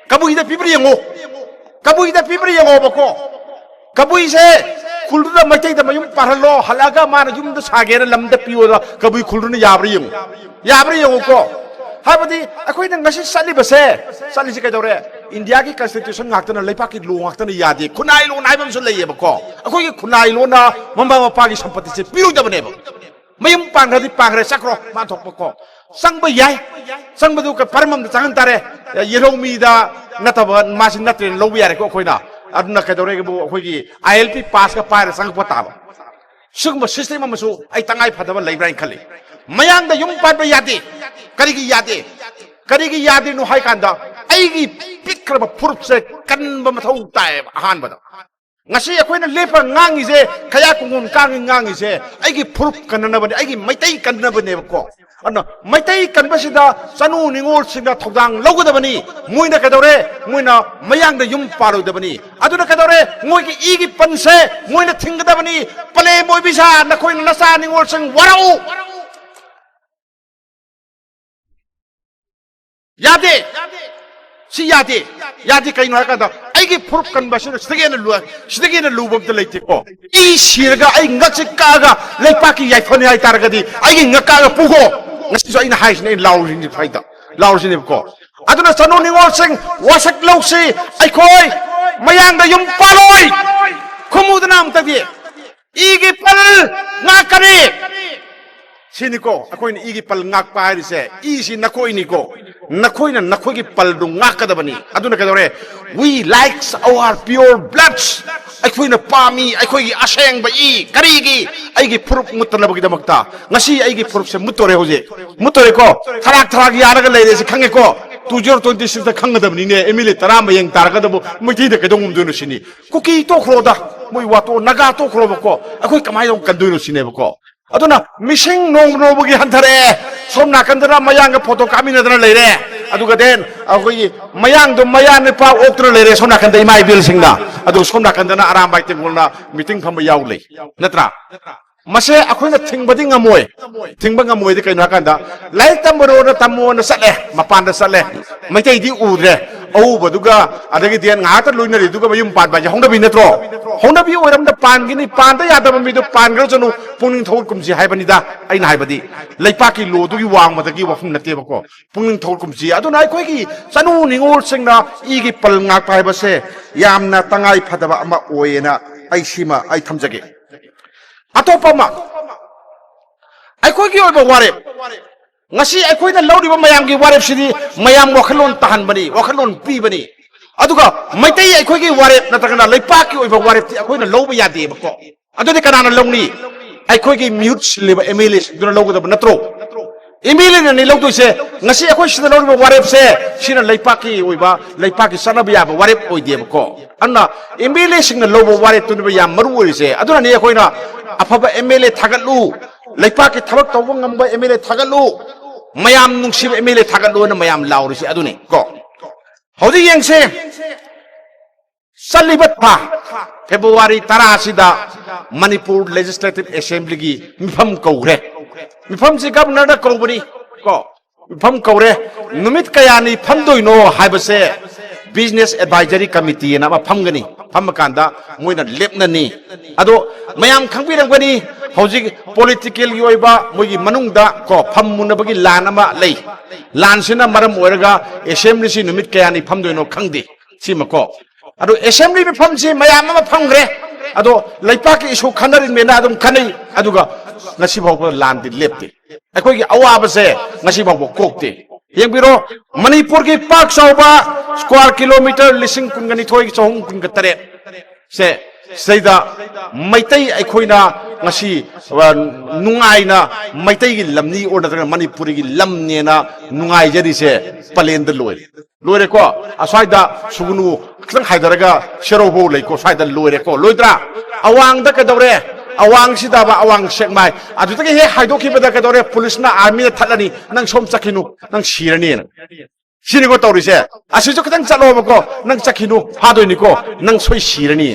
ꯀꯕꯨꯏꯗ ꯄꯤꯕ꯭ꯔꯥ ꯌꯦꯡꯉꯣ, ꯀꯕꯨꯏꯗ ꯄꯤꯕ꯭ꯔꯥ ꯌꯦꯡꯉꯣꯕꯀꯣ꯫ ꯀꯕꯨꯏꯁꯦ ꯈꯨꯜꯗꯨꯗ ꯃꯩꯇꯩꯗ ꯃꯌꯨꯝ ꯄꯥꯜꯍꯜꯂꯣ, ꯍꯜꯂꯛꯑꯒ ꯃꯥꯅ ꯌꯨꯝꯗ ꯁꯥꯒꯦꯅ ꯂꯝꯗ ꯄꯤꯌꯣꯗ ꯀꯕꯨꯏ ꯈꯨꯜꯗꯨꯅ ꯌꯥꯕ꯭ꯔꯥ ꯌꯦꯡꯉꯨ, ꯌꯥꯕ꯭ꯔꯥ ꯌꯦꯡꯉꯨꯀꯣ꯫ ꯍꯥꯏꯕꯗꯤ ꯑꯩꯈꯣꯏꯅ ꯉꯁꯤ ꯆꯠꯂꯤꯕꯁꯦ, ꯆꯠꯂꯤꯁꯤ ꯀꯩꯗꯧꯔꯦ? ꯏꯟꯗꯤꯌꯥꯒꯤ ꯀꯟꯁꯇꯤꯇ꯭ꯌꯨꯁꯟ ꯉꯥꯛꯇꯅ, ꯂꯩꯕꯥꯛꯀꯤ ꯂꯣ ꯉꯥꯛꯇꯅ ꯌꯥꯗꯦ꯫ ꯈꯨꯟꯅꯥꯏ ꯂꯣꯟ ꯍꯥꯏꯕ ꯑꯃꯁꯨ ꯂꯩꯌꯦꯕꯀꯣ꯫ ꯑꯩꯈꯣꯏꯒꯤ ꯈꯨꯟꯅꯥꯏ ꯂꯣꯟꯅ ꯃꯃꯥ ꯃꯄꯥꯒꯤ ꯁꯝꯄꯇꯤꯁꯦ ꯄꯤꯔꯣꯏꯗꯕꯅꯦꯕ꯫ ꯃꯌꯨꯝ ꯄꯥꯟꯈ꯭ꯔꯗꯤ ꯄꯥꯟꯈ꯭ꯔꯦ, ꯆꯠꯈ꯭ꯔꯣ, ꯃꯥ ꯊꯣꯛꯄꯀꯣ꯫ ꯆꯪꯕ ꯌꯥꯏ, ꯆꯪꯕꯗꯨ ꯀ-, ꯄꯔꯝ ꯑꯃꯗ ꯆꯪꯍꯟ ꯇꯥꯔꯦ꯫ ꯌꯦꯜꯍꯧꯃꯤꯗ ꯅꯠꯇꯕ ꯃꯥꯁꯤ ꯅꯠꯇ꯭ꯔꯦꯅ ꯂꯧꯕ ꯌꯥꯔꯦꯀꯣ ꯑꯩꯈꯣꯏꯅ꯫ ꯑꯗꯨꯅ ꯀꯩꯗꯧꯔꯦꯕꯨ, ꯑꯩꯈꯣꯏꯒꯤ ꯑꯥꯏ ꯑꯦꯜ ꯄꯤ ꯄꯥꯁꯀ ꯄꯥꯏꯔ ꯆꯪꯉꯛꯄ ꯇꯥꯕ꯫ ꯁꯤꯒꯨꯝꯕ ꯁꯤꯁꯇꯦꯝ ꯑꯃꯁꯨ ꯑꯩ ꯇꯉꯥꯏ ꯐꯗꯕ ꯂꯩꯕ꯭ꯔꯥ ꯍꯥꯏꯅ ꯈꯜꯂꯤ꯫ ꯃꯌꯥꯡꯗ ꯌꯨꯝ ꯄꯥꯟꯕ ꯌꯥꯗꯦ꯫ ꯀꯔꯤꯒꯤ ꯌꯥꯗꯦ? ꯀꯔꯤꯒꯤ ꯌꯥꯗ꯭ꯔꯤꯅꯣ ꯍꯥꯏ ꯀꯥꯟꯗ, ꯑꯩꯒꯤ ꯄꯤꯛꯈ꯭ꯔꯕ ꯐꯨꯔꯨꯞꯁꯦ ꯀꯟꯕ ꯃꯊꯧ ꯇꯥꯏꯌꯦꯕ꯫ ꯑꯍꯥꯟꯕꯗ ꯉꯁꯤ ꯑꯩꯈꯣꯏꯅ ꯂꯦꯞꯄ ꯉꯥꯡꯉꯤꯁꯦ, ꯈꯌꯥ ꯀꯨꯡꯒꯣꯟ ꯀꯥꯡꯉꯤ ꯉꯥꯡꯉꯤꯁꯦ ꯑꯩꯒꯤ ꯐꯨꯔꯨꯞ ꯀꯟꯅꯅꯕꯅꯦ, ꯑꯩꯒꯤ ꯃꯩꯇꯩ ꯀꯟꯅꯅꯕꯅꯦꯕꯀꯣ꯫ ꯑꯗꯨꯅ ꯃꯩꯇꯩ ꯀꯟꯕꯁꯤꯗ ꯆꯅꯨ ꯅꯤꯉꯣꯜꯁꯤꯡꯅ ꯊꯧꯗꯥꯡ ꯂꯧꯒꯗꯕꯅꯤ꯫ ꯃꯣꯏꯅ ꯀꯩꯗꯧꯔꯦ? ꯃꯣꯏꯅ ꯃꯌꯥꯡꯗ ꯌꯨꯝ ꯄꯥꯜꯂꯣꯏꯗꯕꯅꯤ꯫ ꯑꯗꯨꯅ ꯀꯩꯗꯧꯔꯦ? ꯃꯣꯏꯒꯤ ꯏꯒꯤ ꯄꯟꯁꯦ ꯃꯣꯏꯅ ꯊꯤꯡꯒꯗꯕꯅꯤ꯫ ꯄꯂꯦꯝ ꯑꯣꯏꯕꯤ ꯁꯥ, ꯅꯈꯣꯏꯅ ꯅꯆꯥ ꯅꯤꯉꯣꯜꯁꯤꯡ ꯋꯥꯔꯛꯎ꯫ ꯌꯥꯗꯦ꯫ ꯁꯤ ꯌꯥꯗꯦ꯫ ꯌꯥꯗꯦ, ꯀꯩꯅꯣ ꯍꯥꯏ ꯀꯥꯟꯗ, ꯑꯩꯒꯤ ꯐꯨꯔꯨꯞ ꯀꯟꯕ ꯑꯁꯤꯅ ꯁꯤꯗꯒꯤ ꯍꯦꯟꯅ ꯂꯨ-, ꯁꯤꯗꯒꯤ ꯍꯦꯟꯅ ꯂꯨꯕ ꯑꯝꯇ ꯂꯩꯇꯦꯀꯣ꯫ ꯏ ꯁꯤꯔꯒ ꯑꯩ ꯉꯛꯁꯦ ꯀꯛꯑꯒ ꯂꯩꯄꯥꯛꯀꯤ ꯌꯥꯏꯐꯅꯤ ꯍꯥꯏ ꯇꯥꯔꯒꯗꯤ, ꯑꯩꯒꯤ ꯉꯛ ꯀꯛꯑꯒ ꯄꯨꯈꯣ꯫ ꯉꯁꯤꯁꯨ ꯑꯩꯅ ꯍꯥꯏꯁꯤꯅꯦ, ꯑꯩꯅ ꯂꯥꯎꯔꯤꯁꯤꯅꯦ ꯐꯩꯗ, ꯂꯥꯎꯔꯤꯁꯤꯅꯦꯕꯀꯣ꯫ ꯑꯗꯨꯅ ꯆꯅꯨ ꯅꯤꯉꯣꯜꯁꯤꯡ, ꯋꯥꯁꯛ ꯂꯧꯁꯤ꯫ ꯑꯩꯈꯣꯏ ꯃꯌꯥꯡꯗ ꯌꯨꯝ ꯄꯥꯜꯂꯣꯏ꯫ ꯈꯨꯝꯃꯨꯗꯅ ꯑꯃꯨꯛꯇꯗꯤ꯫ ꯏꯒꯤ ꯄꯜ ꯉꯥꯛꯀꯅꯤ꯫ ꯁꯤꯅꯤꯀꯣ ꯑꯩꯈꯣꯏꯅ ꯏꯒꯤ ꯄꯜ ꯉꯥꯛꯄ ꯍꯥꯏꯔꯤꯁꯦ, ꯏꯁꯤ ꯅꯈꯣꯏꯅꯤꯀꯣ꯫ ꯅꯈꯣꯏꯅ ꯅꯈꯣꯏꯒꯤ ꯄꯜꯗꯨ ꯉꯥꯛꯀꯗꯕꯅꯤ꯫ ꯑꯗꯨꯅ ꯀꯩꯗꯧꯔꯦ? We likes our pure bloods. ꯑꯩꯈꯣꯏꯅ ꯄꯥꯝꯃꯤ ꯑꯩꯈꯣꯏꯒꯤ ꯑꯁꯦꯡꯕ ꯏ꯫ ꯀꯔꯤꯒꯤ? ꯑꯩꯒꯤ ꯐꯨꯔꯨꯞ ꯃꯨꯠꯇꯅꯕꯒꯤꯗꯃꯛꯇ꯫ ꯉꯁꯤ ꯑꯩꯒꯤ ꯐꯨꯔꯨꯞꯁꯦ ꯃꯨꯠꯇꯣꯔꯦ ꯍꯧꯖꯤꯛ꯫ ꯃꯨꯠꯇꯣꯔꯦꯀꯣ? ꯊꯔꯥꯛ ꯊꯔꯥꯛ ꯌꯥꯔꯒ ꯂꯩꯔꯦ ꯁꯤ ꯈꯪꯉꯦꯀꯣ? Two zero twenty six ꯈꯪꯒꯗꯕꯅꯤꯅꯦ꯫ ꯑꯦꯝ ꯑꯦꯜ ꯑꯦ ꯇꯔꯥ ꯃꯌꯦꯡ ꯇꯥꯔꯒꯗꯕꯨ ꯃꯩꯇꯩꯗ ꯀꯩꯗꯧ ꯉꯝꯗꯣꯏꯅꯣ ꯁꯤꯅꯤ꯫ ꯀꯨꯀꯤ ꯇꯣꯛꯈ꯭ꯔꯣꯗ, ꯃꯣꯏ ꯋꯥꯇꯣ, ꯅꯥꯒꯥ ꯇꯣꯛꯈ꯭ꯔꯣꯕꯀꯣ, ꯑꯩꯈꯣꯏ ꯀꯃꯥꯏꯅ ꯑꯃꯨꯛ ꯀꯟꯗꯣꯏꯅꯣ ꯁꯤꯅꯦꯕꯀꯣ꯫ ꯑꯗꯨꯅ ꯃꯤꯁꯤꯡ ꯅꯣꯡꯃ ꯅꯣꯡꯃꯒꯤ ꯍꯟꯊꯔꯛꯑꯦ꯫ ꯁꯣꯝ ꯅꯥꯀꯟꯗꯅ ꯃꯌꯥꯡꯒ ꯐꯣꯇꯣ ꯀꯥꯞꯃꯤꯟꯅꯗꯅ ꯂꯩꯔꯦ꯫ ꯑꯗꯨꯒ then ꯑꯩꯈꯣꯏꯒꯤ ꯃꯌꯥꯡꯗꯣ ꯃꯌꯥ ꯅꯤꯄꯥ ꯑꯣꯛꯇꯨꯅ ꯂꯩꯔꯦ ꯁꯣꯝ ꯅꯥꯀꯟꯗ ꯏꯃꯥ ꯏꯕꯦꯜꯁꯤꯡꯅ꯫ ꯑꯗꯨꯒ ꯁꯣꯝ ꯅꯥꯀꯟꯗꯅ ꯑꯔꯥꯝꯕꯥꯏ ꯇꯦꯡꯒꯣꯜꯅ ꯃꯤꯇꯤꯡ ꯐꯝꯕ ꯌꯥꯎ ꯂꯩ, ꯅꯠꯇ꯭ꯔꯥ? ꯃꯁꯦ ꯑꯩꯈꯣꯏꯅ ꯊꯤꯡꯕꯗꯤ ꯉꯝꯃꯣꯏ꯫ ꯊꯤꯡꯕ ꯉꯝꯃꯣꯏꯗꯤ ꯀꯩꯅꯣ ꯍꯥꯏꯀꯥꯟꯗ, ꯂꯥꯏꯔꯤꯛ ꯇꯝꯕꯔꯣꯅ ꯇꯝꯃꯣꯅ ꯆꯠꯂꯦ, ꯃꯄꯥꯟꯗ ꯆꯠꯂꯦ, ꯃꯩꯇꯩꯗꯤ ꯎꯗ꯭ꯔꯦ꯫ ꯑꯎꯕꯗꯨꯒ ꯑꯗꯒꯤꯗꯤ ꯉꯥꯏꯍꯥꯛꯇ ꯂꯣꯏꯅꯔꯤꯗꯨꯒ ꯃꯌꯨꯝ ꯄꯥꯟꯕ ꯍꯥꯏꯁꯦ ꯍꯧꯅꯕꯤ ꯅꯠꯇ꯭ꯔꯣ? ꯍꯧꯅꯕꯤ ꯑꯣꯏꯔꯝꯗ ꯄꯥꯟꯒꯤꯅꯤ, ꯄꯥꯟꯗ ꯌꯥꯗꯕ ꯃꯤꯗꯣ ꯄꯥꯟꯈ꯭ꯔꯁꯅꯨ, ꯄꯨꯛꯅꯤꯡ ꯊꯧꯒꯠꯀꯨꯝꯁꯤ ꯍꯥꯏꯕꯅꯤꯗ꯫ ꯑꯩꯅ ꯍꯥꯏꯕꯗꯤ ꯂꯩꯄꯥꯛꯀꯤ ꯂꯣꯗꯨꯒꯤ ꯋꯥꯡꯃꯗꯒꯤ ꯋꯥꯐꯝ ꯅꯠꯇꯦꯕꯀꯣ꯫ ꯄꯨꯛꯅꯤꯡ ꯊꯧꯒꯠꯀꯨꯝꯁꯤ꯫ ꯑꯗꯨꯅ ꯑꯩꯈꯣꯏꯒꯤ ꯆꯅꯨ ꯅꯤꯉꯣꯜꯁꯤꯡꯅ ꯏꯒꯤ ꯄꯜ ꯉꯥꯛꯄ ꯍꯥꯏꯕꯁꯦ ꯌꯥꯝꯅ ꯇꯉꯥꯏ ꯐꯗꯕ ꯑꯃ ꯑꯣꯏꯌꯦꯅ ꯑꯩ ꯁꯤꯃ ꯑꯩ ꯊꯝꯖꯒꯦ꯫ ꯑꯇꯣꯞꯄ ꯑꯃ, ꯑꯩꯈꯣꯏꯒꯤ ꯑꯣꯏꯕ ꯋꯥꯔꯦꯞ, ꯉꯁꯤ ꯑꯩꯈꯣꯏꯅ ꯂꯧꯔꯤꯕ ꯃꯌꯥꯝꯒꯤ ꯋꯥꯔꯦꯞꯁꯤꯗꯤ ꯃꯌꯥꯝ ꯋꯥꯈꯜꯂꯣꯟ ꯇꯥꯍꯟꯕꯅꯤ, ꯋꯥꯈꯜꯂꯣꯟ ꯄꯤꯕꯅꯤ꯫ ꯑꯗꯨꯒ ꯃꯩꯇꯩ ꯑꯩꯈꯣꯏꯒꯤ ꯋꯥꯔꯦꯞ ꯅꯠꯇ꯭ꯔꯒꯅ ꯂꯩꯄꯥꯛꯀꯤ ꯑꯣꯏꯕ ꯋꯥꯔꯦꯞꯇꯤ ꯑꯩꯈꯣꯏꯅ ꯂꯧꯕ ꯌꯥꯗꯦꯕꯀꯣ꯫ ꯑꯗꯨꯗꯤ ꯀꯅꯥꯅ ꯂꯧꯅꯤ? ꯑꯩꯈꯣꯏꯒꯤ ꯃꯤꯍꯨꯠ ꯁꯤꯜꯂꯤꯕ ꯑꯦꯝ ꯑꯦꯜ ꯑꯦꯁꯤꯡꯗꯨꯅ ꯂꯧꯒꯗꯕ ꯅꯠꯇ꯭ꯔꯣ? ꯑꯦꯝ ꯑꯦꯜ ꯑꯦꯅꯅꯤ ꯂꯧꯗꯣꯏꯁꯦ꯫ ꯉꯁꯤ ꯑꯩꯈꯣꯏ ꯁꯤꯗ ꯂꯧꯔꯤꯕ ꯋꯥꯔꯦꯞꯁꯦ, ꯁꯤꯅ ꯂꯩꯄꯥꯛꯀꯤ ꯑꯣꯏꯕ, ꯂꯩꯄꯥꯛꯀꯤ ꯆꯠꯅꯕ ꯌꯥꯕ ꯋꯥꯔꯦꯞ ꯑꯣꯏꯗꯦꯕꯀꯣ꯫ ꯑꯗꯨꯅ ꯑꯦꯝ ꯑꯦꯜ ꯑꯦꯁꯤꯡꯅ ꯂꯧꯕ ꯋꯥꯔꯦꯞꯇꯨꯅꯦꯕ ꯌꯥꯝ ꯃꯔꯨ ꯑꯣꯏꯔꯤꯁꯦ꯫ ꯑꯗꯨꯅꯅꯤ ꯑꯩꯈꯣꯏꯅ ꯑꯐꯕ ꯑꯦꯝ ꯑꯦꯜ ꯑꯦ ꯊꯥꯒꯠꯂꯨ, ꯂꯩꯄꯥꯛꯀꯤ ꯊꯕꯛ ꯇꯧꯕ ꯉꯝꯕ ꯑꯦꯝ ꯑꯦꯜ ꯑꯦ ꯊꯥꯒꯠꯂꯨ, ꯃꯌꯥꯝ ꯅꯨꯡꯁꯤꯕ ꯑꯦꯝ ꯑꯦꯜ ꯑꯦ ꯊꯥꯒꯠꯂꯨꯅ ꯃꯌꯥꯝ ꯂꯥꯎꯔꯤꯁꯦ ꯑꯗꯨꯅꯤ ꯀꯣ꯫ ꯍꯧꯖꯤꯛ ꯌꯦꯡꯁꯦ, ꯆꯠꯂꯤꯕ ꯊꯥ ꯐꯦꯕ꯭ꯔꯨꯋꯥꯔꯤ ꯇꯔꯥ ꯑꯁꯤꯗ ꯃꯅꯤꯄꯨꯔ ꯂꯦꯖꯤꯁꯂꯦꯇꯤꯚ ꯑꯦꯁꯦꯝꯕ꯭ꯂꯤꯒꯤ ꯃꯤꯐꯝ ꯀꯧꯈ꯭ꯔꯦ꯫ ꯃꯤꯐꯝꯁꯤ ꯒꯕꯔꯅꯔꯗ ꯀꯧꯕꯅꯤ ꯀꯣ꯫ ꯃꯤꯐꯝ ꯀꯧꯔꯦ꯫ ꯅꯨꯃꯤꯠ ꯀꯌꯥꯅꯤ ꯐꯝꯗꯣꯏꯅꯣ ꯍꯥꯏꯕꯁꯦ ꯕꯤꯖꯤꯅꯦꯁ ꯑꯦꯗꯚꯥꯏꯖꯔꯤ ꯀꯃꯤꯇꯤ ꯑꯅ ꯑꯃ ꯐꯝꯒꯅꯤ꯫ ꯐꯝꯃꯀꯥꯟꯗ ꯃꯣꯏꯅ ꯂꯦꯞꯅꯅꯤ꯫ ꯑꯗꯣ ꯃꯌꯥꯝ ꯈꯪꯕꯤꯔꯝꯒꯅꯤ, ꯍꯧꯖꯤꯛ ꯄꯣꯂꯤꯇꯤꯀꯦꯜꯒꯤ ꯑꯣꯏꯕ ꯃꯣꯏꯒꯤ ꯃꯅꯨꯡꯗ ꯀꯣ ꯐꯝꯃꯨꯅꯕꯒꯤ ꯂꯥꯟ ꯑꯃ ꯂꯩ꯫ ꯂꯥꯟꯁꯤꯅ ꯃꯔꯝ ꯑꯣꯏꯔꯒ ꯑꯦꯁꯦꯝꯕ꯭ꯂꯤꯁꯤ ꯅꯨꯃꯤꯠ ꯀꯌꯥꯅꯤ ꯐꯝꯗꯣꯏꯅꯣ ꯈꯪꯗꯦ꯫ ꯁꯤꯃꯀꯣ꯫ ꯑꯗꯣ ꯑꯦꯁꯦꯝꯕ꯭ꯂꯤ ꯃꯤꯐꯝꯁꯤ ꯃꯌꯥꯝ ꯑꯃ ꯐꯝꯈ꯭ꯔꯦ꯫ ꯑꯗꯣ ꯂꯩꯄꯥꯛꯀꯤ ꯏꯁꯨ ꯈꯟꯅꯔꯤꯃꯦꯅ ꯑꯗꯨꯝ ꯈꯟꯅꯩ꯫ ꯑꯗꯨꯒ ꯉꯁꯤ ꯐꯥꯎꯕ ꯂꯥꯟꯗꯤ ꯂꯦꯞꯇꯦ꯫ ꯑꯩꯈꯣꯏꯒꯤ ꯑꯋꯥꯕꯁꯦ ꯉꯁꯤ ꯐꯥꯎꯕ ꯀꯣꯛꯇꯦ꯫ ꯌꯦꯡꯕꯤꯔꯣ, ꯃꯅꯤꯄꯨꯔꯒꯤ ꯄꯥꯛ ꯆꯥꯎꯕ square kilometre ꯂꯤꯁꯤꯡ ꯀꯨꯟꯒ ꯅꯤꯊꯣꯏ ꯆꯍꯨꯝ ꯀꯨꯟꯒ ꯇꯔꯦꯠ ꯁꯦ, ꯁꯤꯗꯩꯗ ꯃꯩꯇꯩ ꯑꯩꯈꯣꯏꯅ ꯉꯁꯤ, ꯑ, ꯅꯨꯡꯉꯥꯏꯅ ꯃꯩꯇꯩꯒꯤ ꯂꯝꯅꯤ ꯑꯣꯔ ꯅꯠꯇ꯭ꯔꯒ ꯃꯅꯤꯄꯨꯔꯤꯒꯤ ꯂꯝꯅꯦꯅ ꯅꯨꯡꯉꯥꯏꯖꯔꯤꯁꯦ ꯄꯂꯦꯟꯗ ꯂꯣꯏꯔꯦ꯫ ꯂꯣꯏꯔꯦꯀꯣ? ꯑꯁ꯭ꯋꯥꯏꯗ ꯁꯨꯒꯅꯨ, ꯈꯤꯇꯪ ꯍꯥꯏꯊꯔꯒ ꯁꯦꯔꯧꯐꯧ ꯂꯩꯀꯣ, ꯁ꯭ꯋꯥꯏꯗ ꯂꯣꯏꯔꯦꯀꯣ? ꯂꯣꯏꯗ꯭ꯔꯥ? ꯑꯋꯥꯡꯗ ꯀꯩꯗꯧꯔꯦ? ꯑꯋꯥꯡꯁꯤꯗꯕ, ꯑꯋꯥꯡ ꯁꯦꯛꯃꯥꯏ, ꯑꯗꯨꯗꯒꯤ ꯍꯦꯛ ꯍꯥꯏꯗꯣꯛꯈꯤꯕꯗ ꯀꯩꯗꯧꯔꯦ? ꯄꯨꯂꯤꯁꯅ, ꯑꯥꯔꯃꯤꯅ ꯊꯠꯂꯅꯤ, "ꯅꯪ ꯁꯣꯝ ꯆꯠꯈꯤꯅꯨ, ꯅꯪ ꯁꯤꯔꯅꯤꯅ"꯫ ꯁꯤꯅꯤꯀꯣ ꯇꯧꯔꯤꯁꯦ꯫ ꯑꯁꯤꯁꯨ ꯈꯤꯇꯪ ꯆꯠꯂꯣꯕꯀꯣ, "ꯅꯪ ꯆꯠꯈꯤꯅꯨ, ꯐꯥꯗꯣꯏꯅꯤꯀꯣ, ꯅꯪ ꯁꯣꯏ ꯁꯤꯔꯅꯤ"꯫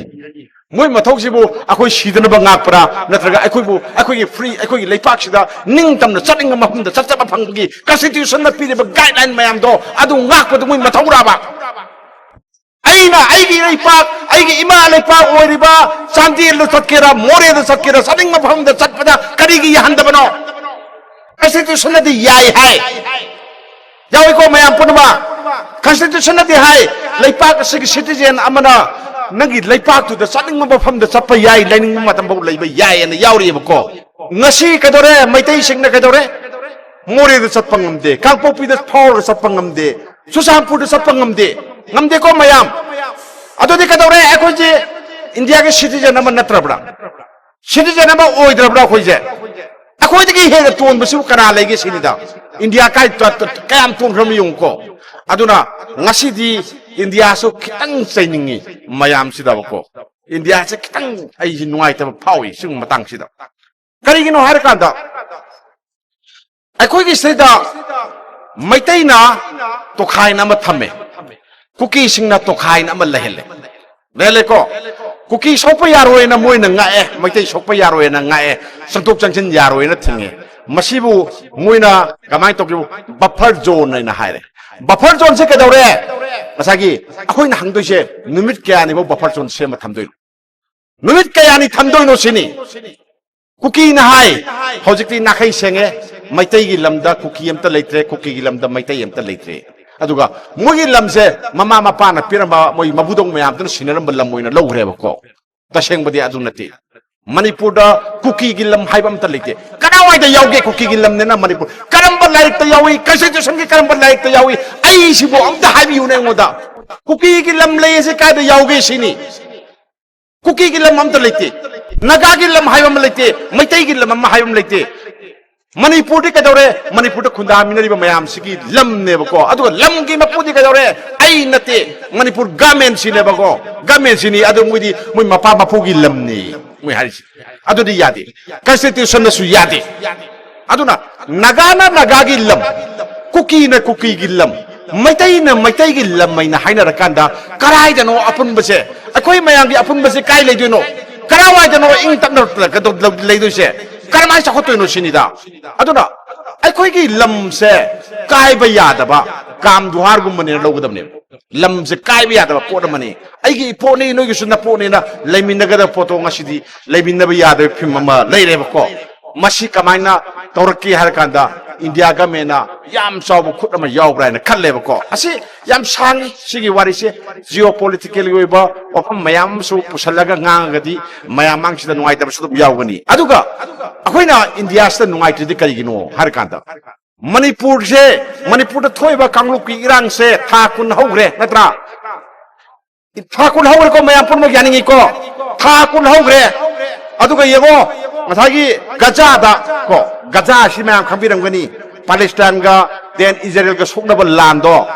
ꯃꯣꯏ ꯃꯊꯧꯁꯤꯕꯨ ꯑꯩꯈꯣꯏ ꯁꯤꯗꯅꯕ ꯉꯥꯛꯄ꯭ꯔꯥ, ꯅꯠꯇ꯭ꯔꯒ ꯑꯩꯈꯣꯏꯕꯨ, ꯑꯩꯈꯣꯏꯒꯤ free, ꯑꯩꯈꯣꯏꯒꯤ ꯂꯩꯄꯥꯛꯁꯤꯗ ꯅꯤꯡꯇꯝꯅ ꯆꯠꯅꯤꯡꯕ ꯃꯐꯝꯗ ꯆꯠꯆꯕ ꯐꯪꯕꯒꯤ constitutionꯅ ꯄꯤꯔꯤꯕ guideline ꯃꯌꯥꯝꯗꯣ ꯑꯗꯨ ꯉꯥꯛꯄꯗꯨ ꯃꯣꯏ ꯃꯊꯧꯔꯥꯕ? ꯑꯩꯅ ꯑꯩꯒꯤ ꯂꯩꯄꯥꯛ, ꯑꯩꯒꯤ ꯏꯃꯥ ꯂꯩꯄꯥꯛ ꯑꯣꯏꯔꯤꯕ ꯆꯥꯟꯗꯦꯜꯗ ꯆꯠꯀꯦꯔꯥ, ꯃꯣꯔꯦꯗ ꯆꯠꯀꯦꯔꯥ, ꯆꯠꯅꯤꯡꯕ ꯃꯐꯝꯗ ꯆꯠꯄꯗ ꯀꯔꯤꯒꯤ ꯌꯥꯍꯟꯗꯕꯅꯣ? Constitutionꯅꯗꯤ ꯌꯥꯏ ꯍꯥꯏ꯫ ꯌꯥꯎꯏꯀꯣ ꯃꯌꯥꯝ ꯄꯨꯝꯅꯃꯛ? Constitutionꯅꯗꯤ ꯍꯥꯏ, ꯂꯩꯄꯥꯛ ꯑꯁꯤꯒꯤ citizen ꯑꯃꯅ ꯅꯪꯒꯤ ꯂꯩꯄꯥꯛꯇꯨꯗ ꯆꯠꯅꯤꯡꯕ ꯃꯐꯝꯗ ꯆꯠꯄ ꯌꯥꯏ, ꯂꯩꯅꯤꯡꯕ ꯃꯇꯝꯐꯥꯎ ꯂꯩꯕ ꯌꯥꯏ ꯍꯥꯏꯅ ꯌꯥꯎꯔꯤꯑꯕꯀꯣ꯫ ꯉꯁꯤ ꯀꯩꯗꯧꯔꯦ? ꯃꯩꯇꯩꯁꯤꯡꯅ ꯀꯩꯗꯧꯔꯦ? ꯃꯣꯔꯦꯗ ꯆꯠꯄ ꯉꯝꯗꯦ, ꯀꯥꯡꯄꯣꯛꯄꯤꯗ ꯐꯥꯎꯔꯒ ꯆꯠꯄ ꯉꯝꯗꯦ, ꯆꯨꯔꯆꯥꯟꯄꯨꯔꯗ ꯆꯠꯄ ꯉꯝꯗꯦ꯫ ꯉꯝꯗꯦꯀꯣ ꯃꯌꯥꯝ? ꯑꯗꯨꯗꯤ ꯀꯩꯗꯧꯔꯦ? ꯑꯩꯈꯣꯏꯁꯦ ꯏꯟꯗꯤꯌꯥꯒꯤ citizen ꯑꯃ ꯅꯠꯇ꯭ꯔꯕ꯭ꯔꯥ? Citizen ꯑꯃ ꯑꯣꯏꯗ꯭ꯔꯕ꯭ꯔꯥ ꯑꯩꯈꯣꯏꯁꯦ? ꯑꯩꯈꯣꯏꯗꯒꯤ ꯍꯦꯟꯅ ꯇꯣꯟꯕꯁꯤꯕꯨ ꯀꯅꯥ ꯂꯩꯒꯦ ꯁꯤꯅꯤꯗ꯫ ꯏꯟꯗꯤꯌꯥ ꯀꯥꯏ-, ꯀꯌꯥꯝ ꯇꯣꯟꯈ꯭ꯔꯕꯅꯣ ꯌꯦꯡꯉꯨꯀꯣ꯫ ꯑꯗꯨꯅ ꯉꯁꯤꯗꯤ ꯏꯟꯗꯤꯌꯥꯁꯨ ꯈꯤꯇꯪ ꯆꯩꯅꯤꯡꯉꯤ ꯃꯌꯥꯝꯁꯤꯗꯕꯀꯣ꯫ ꯏꯟꯗꯤꯌꯥꯁꯦ ꯈꯤꯇꯪ ꯑꯩꯁꯦ ꯅꯨꯡꯉꯥꯏꯇꯕ ꯐꯥꯎꯏ ꯁꯤꯒꯨꯝꯕ ꯃꯇꯥꯡꯁꯤꯗ꯫ ꯀꯔꯤꯒꯤꯅꯣ ꯍꯥꯏꯔꯀꯥꯟꯗ, ꯑꯩꯈꯣꯏꯒꯤ ꯁꯤꯗ ꯃꯩꯇꯩꯅ ꯇꯣꯈꯥꯏꯅ ꯑꯃ ꯊꯝꯃꯦ, ꯀꯨꯀꯤꯁꯤꯡꯅ ꯇꯣꯈꯥꯏꯅ ꯑꯃ ꯂꯩꯍꯜꯂꯦ꯫ ꯂꯩꯍꯜꯂꯦꯀꯣ? ꯀꯨꯀꯤ ꯁꯣꯛꯄ ꯌꯥꯔꯣꯏꯅ ꯃꯣꯏꯅ ꯉꯥꯛꯑꯦ, ꯃꯩꯇꯩ ꯁꯣꯛꯄ ꯌꯥꯔꯣꯏꯅ ꯉꯥꯛꯑꯦ, ꯆꯪꯊꯣꯛ ꯆꯪꯁꯤꯟ ꯌꯥꯔꯣꯏꯅ ꯊꯤꯡꯉꯦ꯫ ꯃꯁꯤꯕꯨ ꯃꯣꯏꯅ ꯀꯃꯥꯏꯅ ꯇꯧꯒꯦꯕꯨ buffer zone ꯍꯥꯏꯅ ꯍꯥꯏꯔꯦ꯫ Buffer zoneꯁꯦ ꯀꯩꯗꯧꯔꯦ? ꯉꯁꯥꯏꯒꯤ ꯑꯩꯈꯣꯏꯅ ꯍꯪꯗꯣꯏꯁꯦ, ꯅꯨꯃꯤꯠ ꯀꯌꯥꯅꯤꯐꯥꯎ buffer zone ꯁꯦꯝꯃ ꯊꯝꯗꯣꯏꯅꯣ? ꯅꯨꯃꯤꯠ ꯀꯌꯥꯅꯤ ꯊꯝꯗꯣꯏꯅꯣ ꯁꯤꯅꯤ꯫ ꯀꯨꯀꯤꯅ ꯍꯥꯏ, "ꯍꯧꯖꯤꯛꯇꯤ ꯅꯥꯈꯩ ꯁꯦꯡꯉꯦ, ꯃꯩꯇꯩꯒꯤ ꯂꯝꯗ ꯀꯨꯀꯤ ꯑꯝꯇ ꯂꯩꯇ꯭ꯔꯦ, ꯀꯨꯀꯤꯒꯤ ꯂꯝꯗ ꯃꯩꯇꯩ ꯑꯝꯇ ꯂꯩꯇ꯭ꯔꯦ"꯫ ꯑꯗꯨꯒ ꯃꯣꯏꯒꯤ ꯂꯝꯁꯦ ꯃꯃꯥ ꯃꯄꯥꯅ ꯄꯤꯔꯝꯕ ꯃꯣꯏ ꯃꯕꯨꯗꯧ ꯃꯌꯥꯝꯗꯨꯅ ꯁꯤꯟꯅꯔꯝꯕ ꯂꯝ ꯑꯣꯏꯅ ꯂꯧꯈ꯭ꯔꯦꯕꯀꯣ꯫ ꯇꯁꯦꯡꯕꯗꯤ ꯑꯗꯨ ꯅꯠꯇꯦ꯫ ꯃꯅꯤꯄꯨꯔꯗ ꯀꯨꯀꯤꯒꯤ ꯂꯝ ꯍꯥꯏꯕ ꯑꯝꯇ ꯂꯩꯇꯦ꯫ ꯀꯗꯥꯏꯋꯥꯏꯗ ꯌꯥꯎꯒꯦ ꯀꯨꯀꯤꯒꯤ ꯂꯝꯅꯦꯅ? ꯃꯅꯤꯄꯨꯔ ꯀꯔꯝꯕ ꯂꯥꯏꯔꯤꯛꯇ ꯌꯥꯎꯏ? ꯀꯟꯁꯇꯤꯇ꯭ꯌꯨꯁꯟꯒꯤ ꯀꯔꯝꯕ ꯂꯥꯏꯔꯤꯛꯇ ꯌꯥꯎꯏ? ꯑꯩꯁꯤꯕꯨ ꯑꯝꯇ ꯍꯥꯏꯕꯤꯌꯨꯅꯦ ꯑꯩꯉꯣꯟꯗ꯫ ꯀꯨꯀꯤꯒꯤ ꯂꯝ ꯂꯩ ꯑꯁꯤ ꯀꯥꯏꯗ ꯌꯥꯎꯒꯦ ꯁꯤꯅꯤ꯫ ꯀꯨꯀꯤꯒꯤ ꯂꯝ ꯑꯝꯇ ꯂꯩꯇꯦ꯫ ꯅꯥꯒꯥꯒꯤ ꯂꯝ ꯍꯥꯏꯕ ꯑꯃ ꯂꯩꯇꯦ꯫ ꯃꯩꯇꯩꯒꯤ ꯂꯝ ꯑꯃ ꯍꯥꯏꯕ ꯑꯃ ꯂꯩꯇꯦ꯫ ꯃꯅꯤꯄꯨꯔꯗꯤ ꯀꯩꯗꯧꯔꯦ? ꯃꯅꯤꯄꯨꯔꯗ ꯈꯨꯟꯗꯥꯃꯤꯟꯅꯔꯤꯕ ꯃꯌꯥꯝꯁꯤꯒꯤ ꯂꯝꯅꯦꯕꯀꯣ꯫ ꯑꯗꯨꯒ ꯂꯝꯒꯤ ꯃꯄꯨꯗꯤ ꯀꯩꯗꯧꯔꯦ? ꯑꯩ ꯅꯠꯇꯦ, ꯃꯅꯤꯄꯨꯔ ꯒꯃꯦꯟꯁꯤꯅꯦꯕꯀꯣ꯫ ꯒꯃꯦꯟꯁꯤꯅꯤ꯫ ꯑꯗꯨ ꯃꯣꯏꯗꯤ ꯃꯣꯏ ꯃꯄꯥ ꯃꯄꯨꯒꯤ ꯂꯝꯅꯤ ꯃꯣꯏ ꯍꯥꯏꯔꯤꯁꯦ꯫ ꯑꯗꯨꯗꯤ ꯌꯥꯗꯦ, ꯀꯟꯁꯇꯤꯇ꯭ꯌꯨꯁꯟꯗꯁꯨ ꯌꯥꯗꯦ꯫ ꯑꯗꯨꯅ ꯅꯥꯒꯥꯅ ꯅꯥꯒꯥꯒꯤ ꯂꯝ, ꯀꯨꯀꯤꯅ ꯀꯨꯀꯤꯒꯤ ꯂꯝ, ꯃꯩꯇꯩꯅ ꯃꯩꯇꯩꯒꯤ ꯂꯝ ꯍꯥꯏꯅ ꯍꯥꯏꯅꯔꯀꯥꯟꯗ ꯀꯗꯥꯏꯗꯅꯣ ꯑꯄꯨꯟꯕꯁꯦ? ꯑꯩꯈꯣꯏ ꯃꯌꯥꯝꯒꯤ ꯑꯄꯨꯟꯕꯁꯦ ꯀꯥꯏ ꯂꯩꯗꯣꯏꯅꯣ? ꯀꯗꯥꯏꯋꯥꯏꯗꯅꯣ ꯏꯪ ꯇꯞꯅ ꯂꯩꯗꯣꯏꯁꯦ? ꯀꯔꯝꯍꯥꯏꯅ ꯆꯥꯎꯈꯠꯇꯣꯏꯅꯣ ꯁꯤꯅꯤꯗ꯫ ꯑꯗꯨꯅ ꯑꯩꯈꯣꯏꯒꯤ ꯂꯝꯁꯦ ꯀꯥꯏꯕ ꯌꯥꯗꯕ ꯀꯥꯝ ꯗꯨꯍꯥꯔꯒꯨꯝꯕꯅꯦꯅ ꯂꯧꯒꯗꯕꯅꯦꯕ꯫ ꯂꯝꯁꯦ ꯀꯥꯏꯕ ꯌꯥꯗꯕ ꯄꯣꯠ ꯑꯃꯅꯤ꯫ ꯑꯩꯒꯤ ꯏꯄꯣꯠꯅꯤ, ꯅꯣꯏꯒꯤꯁꯨ ꯅꯄꯣꯠꯅꯤꯅ ꯂꯩꯃꯤꯟꯅꯒꯗꯕ ꯄꯣꯠꯇꯣ ꯉꯁꯤꯗꯤ ꯂꯩꯃꯤꯟꯅꯕ ꯌꯥꯗꯕ ꯐꯤꯕꯝ ꯑꯃ ꯂꯩꯔꯦꯕꯀꯣ꯫ ꯃꯁꯤ ꯀꯃꯥꯏꯅ ꯇꯧꯔꯛꯀꯦ ꯍꯥꯏꯔ ꯀꯥꯟꯗ ꯏꯟꯗꯤꯌꯥ ꯒꯃꯦꯟꯅ ꯌꯥꯝ ꯆꯥꯎꯕ ꯈꯨꯠ ꯑꯃ ꯌꯥꯎꯕ꯭ꯔꯥ ꯍꯥꯏꯅ ꯈꯜꯂꯦꯕꯀꯣ꯫ ꯑꯁꯤ ꯌꯥꯝ ꯁꯥꯡꯉꯤ ꯁꯤꯒꯤ ꯋꯥꯔꯤꯁꯦ꯫ ꯖꯤꯑꯣ ꯄꯣꯂꯤꯇꯤꯀꯦꯜꯒꯤ ꯑꯣꯏꯕ ꯋꯥꯐꯝ ꯃꯌꯥꯝ ꯑꯃꯁꯨ ꯄꯨꯁꯜꯂꯒ ꯉꯥꯡꯉꯒꯗꯤ ꯃꯌꯥꯝ ꯃꯥꯡꯁꯤꯗ ꯅꯨꯡꯉꯥꯏꯇꯕꯁꯨ ꯑꯗꯨꯝ ꯌꯥꯎꯒꯅꯤ꯫ ꯑꯗꯨꯒ ꯑꯩꯈꯣꯏꯅ ꯏꯟꯗꯤꯌꯥꯁꯤꯗ ꯅꯨꯡꯉꯥꯏꯇ꯭ꯔꯤꯗꯤ ꯀꯔꯤꯒꯤꯅꯣ ꯍꯥꯏꯔ ꯀꯥꯟꯗ ꯃꯅꯤꯄꯨꯔꯁꯦ, ꯃꯅꯤꯄꯨꯔꯗ ꯊꯣꯛꯏꯕ ꯀꯥꯡꯂꯨꯞꯀꯤ ꯏꯔꯥꯡꯁꯦ ꯊꯥ ꯀꯨꯟ ꯍꯧꯈ꯭ꯔꯦ ꯅꯠꯇ꯭ꯔꯥ? ꯊꯥ ꯀꯨꯟ ꯍꯧꯈ꯭ꯔꯦꯀꯣ, ꯃꯌꯥꯝ ꯄꯨꯝꯅꯃꯛ ꯌꯥꯅꯤꯡꯉꯤꯀꯣ꯫ ꯊꯥ ꯀꯨꯟ ꯍꯧꯈ꯭ꯔꯦ꯫ ꯑꯗꯨꯒ ꯌꯦꯡꯉꯣ, ꯉꯁꯥꯏꯒꯤ ꯒꯖꯥꯗ ꯀꯣ, ꯒꯖꯥ ꯑꯁꯤ ꯃꯌꯥꯝ ꯈꯪꯕꯤꯔꯝꯒꯅꯤ, ꯄꯥꯂꯦꯁꯇꯥꯏꯟꯒ ꯗꯦꯟ ꯏꯖꯔꯦꯜꯒ ꯁꯣꯛꯅꯕ ꯂꯥꯟꯗꯣ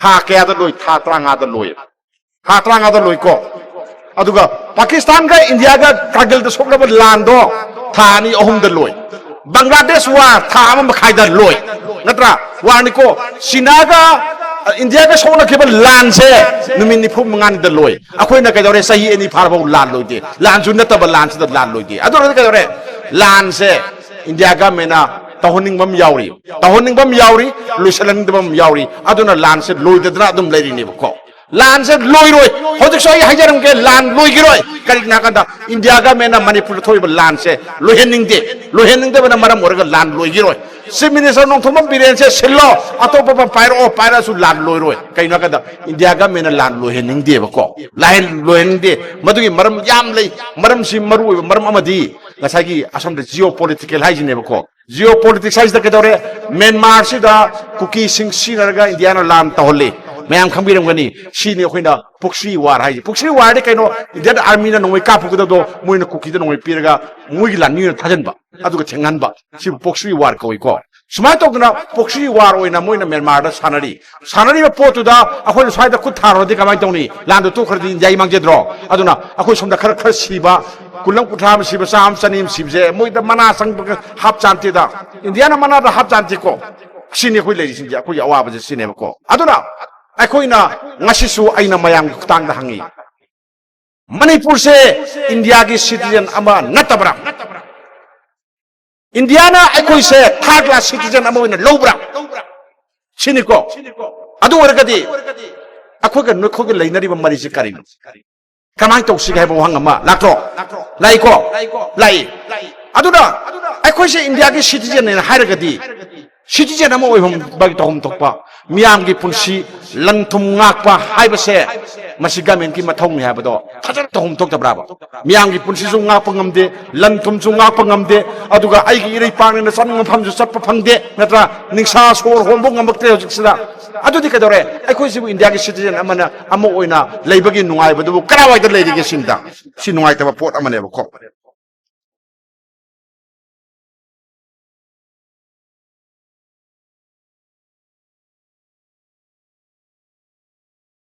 ꯊꯥ ꯀꯌꯥꯗ ꯂꯣꯏ? ꯊꯥ ꯇꯔꯥꯃꯉꯥꯗ ꯂꯣꯏ꯫ ꯊꯥ ꯇꯔꯥꯃꯉꯥꯗ ꯂꯣꯏꯀꯣ꯫ ꯑꯗꯨꯒ ꯄꯥꯀꯤꯁꯇꯥꯟꯒ ꯏꯟꯗꯤꯌꯥꯒ ꯀꯥꯔꯒꯤꯜꯗ ꯁꯣꯛꯅꯕ ꯂꯥꯟꯗꯣ ꯊꯥ ꯑꯅꯤ ꯑꯍꯨꯝꯗ ꯂꯣꯏ꯫ ꯕꯪꯒ꯭ꯂꯥꯗꯦꯁ ꯋꯥꯔ ꯊꯥ ꯑꯃ ꯃꯈꯥꯏꯗ ꯂꯣꯏ, ꯅꯠꯇ꯭ꯔꯥ? ꯋꯥꯔꯅꯤꯀꯣ꯫ ꯆꯤꯅꯥꯒ, ꯑ, ꯏꯟꯗꯤꯌꯥꯒ ꯁꯣꯛꯅꯈꯤꯕ ꯂꯥꯟꯁꯦ ꯅꯨꯃꯤꯠ ꯅꯤꯐꯨ ꯃꯉꯥꯅꯤꯗ ꯂꯣꯏ꯫ ꯑꯩꯈꯣꯏꯅ ꯀꯩꯗꯧꯔꯦ? ꯆꯍꯤ ꯑꯅꯤ ꯐꯥꯔꯐꯥꯎ ꯂꯥꯟ ꯂꯣꯏꯗꯦ, ꯂꯥꯟꯁꯨ ꯅꯠꯇꯕ ꯂꯥꯟꯁꯤꯗ ꯂꯥꯟ ꯂꯣꯏꯗꯦ꯫ ꯑꯗꯨ ꯑꯣꯏꯔꯒꯗꯤ ꯀꯩꯗꯧꯔꯦ? ꯂꯥꯟꯁꯦ ꯏꯟꯗꯤꯌꯥ ꯒꯃꯦꯟꯅ ꯇꯧꯍꯟꯅꯤꯡꯕ ꯑꯃ ꯌꯥꯎꯔꯤ, ꯇꯧꯍꯟꯅꯤꯡꯕ ꯑꯃ ꯌꯥꯎꯔꯤ, ꯂꯣꯏꯁꯤꯜꯍꯟꯅꯤꯡꯗꯕ ꯑꯃ ꯌꯥꯎꯔꯤ꯫ ꯑꯗꯨꯅ ꯂꯥꯟꯁꯦ ꯂꯣꯏꯗꯗꯅ ꯑꯗꯨꯝ ꯂꯩꯔꯤꯅꯦꯕꯀꯣ꯫ ꯂꯥꯟꯁꯦ ꯂꯣꯏꯔꯣꯏ꯫ ꯍꯧꯖꯤꯛꯁꯨ ꯑꯩ ꯍꯥꯏꯖꯔꯝꯒꯦ, ꯂꯥꯟ ꯂꯣꯏꯈꯤꯔꯣꯏ꯫ ꯀꯔꯤꯒꯤꯅꯣ ꯍꯥꯏꯀꯥꯟꯗ ꯏꯟꯗꯤꯌꯥ ꯒꯃꯦꯟꯅ ꯃꯅꯤꯄꯨꯔꯗ ꯊꯣꯛꯏꯕ ꯂꯥꯟꯁꯦ ꯂꯣꯏꯍꯟꯅꯤꯡꯗꯦ꯫ ꯂꯣꯏꯍꯟꯅꯤꯡꯗꯕꯅ ꯃꯔꯝ ꯑꯣꯏꯔꯒ ꯂꯥꯟ ꯂꯣꯏꯈꯤꯔꯣꯏ꯫ ꯆꯤꯐ ꯃꯤꯅꯤꯁꯇꯔ ꯅꯣꯡꯊꯣꯝꯕꯝ ꯕꯤꯔꯦꯟꯁꯦ ꯁꯤꯜꯂꯣ, ꯑꯇꯣꯞꯄ ꯑꯃ ꯄꯥꯏꯔꯛꯑꯣ, ꯄꯥꯏꯔꯛꯑꯁꯨ ꯂꯥꯟ ꯂꯣꯏꯔꯣꯏ꯫ ꯀꯩꯅꯣ ꯍꯥꯏꯀꯥꯟꯗ ꯏꯟꯗꯤꯌꯥ ꯒꯃꯦꯟꯅ ꯂꯥꯟ ꯂꯣꯏꯍꯟꯅꯤꯡꯗꯦꯕꯀꯣ꯫ ꯂꯥꯟ ꯂꯣꯏꯍꯟꯅꯤꯡꯗꯦ꯫ ꯃꯗꯨꯒꯤ ꯃꯔꯝ ꯌꯥꯝ ꯂꯩ꯫ ꯃꯔꯝꯁꯤ ꯃꯔꯨ ꯑꯣꯏꯕ ꯃꯔꯝ ꯑꯃꯗꯤ ꯉꯁꯥꯏꯒꯤ ꯑꯁꯣꯝꯗ ꯖꯤꯑꯣ ꯄꯣꯂꯤꯇꯤꯀꯦꯜ ꯍꯥꯏꯁꯤꯅꯦꯕꯀꯣ꯫ ꯖꯤꯑꯣ ꯄꯣꯂꯤꯇꯤꯛꯁ ꯍꯥꯏꯁꯤꯗ ꯀꯩꯗꯧꯔꯦ? ꯃ꯭ꯌꯥꯟꯃꯥꯔꯁꯤꯗ ꯀꯨꯀꯤꯁꯤꯡ ꯁꯤꯖꯤꯟꯅꯔꯒ ꯏꯟꯗꯤꯌꯥꯅ ꯂꯥꯟ ꯇꯧꯍꯜꯂꯤ꯫ ꯃꯌꯥꯝ ꯈꯪꯕꯤꯔꯝꯒꯅꯤ꯫ ꯁꯤꯅꯤ ꯑꯩꯈꯣꯏꯅ ꯄ꯭ꯔꯣꯛꯁꯤ ꯋꯥꯔ ꯍꯥꯏꯁꯦ꯫ ꯄ꯭ꯔꯣꯛꯁꯤ ꯋꯥꯔꯗꯤ ꯀꯩꯅꯣ? ꯏꯟꯗꯤꯌꯥꯟ ꯑꯥꯔꯃꯤꯅ ꯅꯣꯡꯃꯩ ꯀꯥꯞꯄꯨꯒꯗꯕꯗꯣ ꯃꯣꯏꯅ ꯀꯨꯀꯤꯗ ꯅꯣꯡꯃꯩ ꯄꯤꯔꯒ ꯃꯣꯏꯒꯤ ꯂꯥꯟꯃꯤ ꯑꯣꯏꯅ ꯊꯥꯖꯤꯟꯕ, ꯑꯗꯨꯒ ꯊꯦꯡꯍꯟꯕ꯫ ꯁꯤꯕꯨ ꯄ꯭ꯔꯣꯛꯁꯤ ꯋꯥꯔ ꯀꯧꯏꯀꯣ꯫ ꯁꯨꯃꯥꯏꯅ ꯇꯧꯗꯅ ꯄ꯭ꯔꯣꯛꯁꯤ ꯋꯥꯔ ꯑꯣꯏꯅ ꯃꯣꯏꯅ ꯃ꯭ꯌꯥꯟꯃꯥꯔꯗ ꯁꯥꯟꯅꯔꯤ꯫ ꯁꯥꯟꯅꯔꯤꯕ ꯄꯣꯠꯇꯨꯗ ꯑꯩꯈꯣꯏꯅ ꯁ꯭ꯋꯥꯏꯗ ꯈꯨꯠ ꯊꯥꯔꯨꯔꯗꯤ ꯀꯃꯥꯏꯅ ꯇꯧꯅꯤ? ꯂꯥꯟꯗꯣ ꯇꯣꯛꯈ꯭ꯔꯗꯤ ꯏꯟꯗꯤꯌꯥꯒꯤ ꯃꯥꯡꯖꯗ꯭ꯔꯣ? ꯑꯗꯨꯅ ꯑꯩꯈꯣꯏ ꯁꯣꯝꯗ ꯈꯔ, ꯈꯔ ꯁꯤꯕ, ꯀꯨꯟ ꯑꯃ, ꯀꯨꯟꯊ꯭ꯔꯥ ꯑꯃ ꯁꯤꯕ, ꯆꯥꯝꯃ, ꯆꯅꯤ ꯑꯃ ꯁꯤꯕꯁꯦ ꯃꯣꯏꯗ ꯃꯅꯥ ꯆꯪꯕꯒ ꯍꯥꯞ ꯆꯥꯟꯇꯦꯗ꯫ ꯏꯟꯗꯤꯌꯥꯅ ꯃꯅꯥꯗ ꯍꯥꯞ ꯆꯥꯟꯇꯦꯀꯣ꯫ ꯁꯤꯅꯤ ꯑꯩꯈꯣꯏ ꯂꯩꯔꯤꯁꯤꯡꯁꯦ, ꯑꯩꯈꯣꯏꯒꯤ ꯑꯋꯥꯕꯁꯦ ꯁꯤꯅꯦꯕꯀꯣ꯫ ꯑꯗꯨꯅ ꯑꯩꯈꯣꯏꯅ ꯉꯁꯤꯁꯨ ꯑꯩꯅ ꯃꯌꯥꯝꯒꯤ ꯈꯨꯠꯊꯥꯡꯗ ꯍꯪꯉꯤ, ꯃꯅꯤꯄꯨꯔꯁꯦ ꯏꯟꯗꯤꯌꯥꯒꯤ ꯁꯤꯇꯤꯖꯦꯟ ꯑꯃ ꯅꯠꯇꯕ꯭ꯔꯥ? ꯏꯟꯗꯤꯌꯥꯅ ꯑꯩꯈꯣꯏꯁꯦ ꯊꯥꯔꯗ ꯀ꯭ꯂꯥꯁ ꯁꯤꯇꯤꯖꯦꯟ ꯑꯃ ꯑꯣꯏꯅ ꯂꯧꯕ꯭ꯔꯥ? ꯁꯤꯅꯤꯀꯣ꯫ ꯑꯗꯨ ꯑꯣꯏꯔꯒꯗꯤ ꯑꯩꯈꯣꯏꯒ ꯅꯈꯣꯏꯒ ꯂꯩꯅꯔꯤꯕ ꯃꯔꯤꯁꯤ ꯀꯔꯤꯅꯣ? ꯀꯃꯥꯏꯅ ꯇꯧꯁꯤꯒꯦ ꯍꯥꯏꯕ ꯋꯥꯍꯪ ꯑꯃ ꯂꯥꯛꯇ꯭ꯔꯣ? ꯂꯥꯛꯏꯀꯣ? ꯂꯥꯛꯏ꯫ ꯑꯗꯨꯅ ꯑꯩꯈꯣꯏꯁꯦ ꯏꯟꯗꯤꯌꯥꯒꯤ ꯁꯤꯇꯤꯖꯦꯟꯅꯦꯅ ꯍꯥꯏꯔꯒꯗꯤ, ꯁꯤꯇꯤꯖꯦꯟ ꯑꯃ ꯑꯣꯏꯐꯝꯒꯤ ꯇꯧꯐꯝ ꯊꯣꯛꯄ, ꯃꯤꯌꯥꯝꯒꯤ ꯄꯨꯟꯁꯤ, ꯂꯟ ꯊꯨꯝ ꯉꯥꯛꯄ ꯍꯥꯏꯕꯁꯦ ꯃꯁꯤ ꯒꯃꯦꯟꯒꯤ ꯃꯊꯧꯅꯤ ꯍꯥꯏꯕꯗꯣ ꯐꯖꯅ ꯇꯧꯐꯝ ꯊꯣꯛꯇꯕ꯭ꯔꯥꯕ? ꯃꯤꯌꯥꯝꯒꯤ ꯄꯨꯟꯁꯤꯁꯨ ꯉꯥꯛꯄ ꯉꯝꯗꯦ, ꯂꯟ ꯊꯨꯝꯁꯨ ꯉꯥꯛꯄ ꯉꯝꯗꯦ, ꯑꯗꯨꯒ ꯑꯩꯒꯤ ꯏꯔꯩꯄꯥꯛꯅꯤꯅ ꯆꯠꯅꯤꯡꯕ ꯃꯐꯝꯁꯨ ꯆꯠꯄ ꯐꯪꯗꯦ, ꯅꯠꯇ꯭ꯔꯥ? ꯅꯤꯡꯁꯥ ꯁꯣꯔ ꯍꯣꯟꯕ ꯉꯝꯃꯛꯇ꯭ꯔꯦ ꯍꯧꯖꯤꯛꯁꯤꯗ꯫ ꯑꯗꯨꯗꯤ ꯀꯩꯗꯧꯔꯦ? ꯑꯩꯈꯣꯏꯁꯤꯕꯨ ꯏꯟꯗꯤꯌꯥꯒꯤ ꯁꯤꯇꯤꯖꯦꯟ ꯑꯃꯅ, ꯑꯃ ꯑꯣꯏꯅ ꯂꯩꯕꯒꯤ ꯅꯨꯡꯉꯥꯏꯕꯗꯨꯕꯨ ꯀꯔꯥꯏꯋꯥꯏꯗ ꯂꯩꯔꯤꯒꯦ ꯁꯤꯅꯤꯗ꯫ ꯁꯤ ꯅꯨꯡꯉꯥꯏꯇꯕ ꯄꯣꯠ ꯑꯃꯅꯦꯕꯀꯣ꯫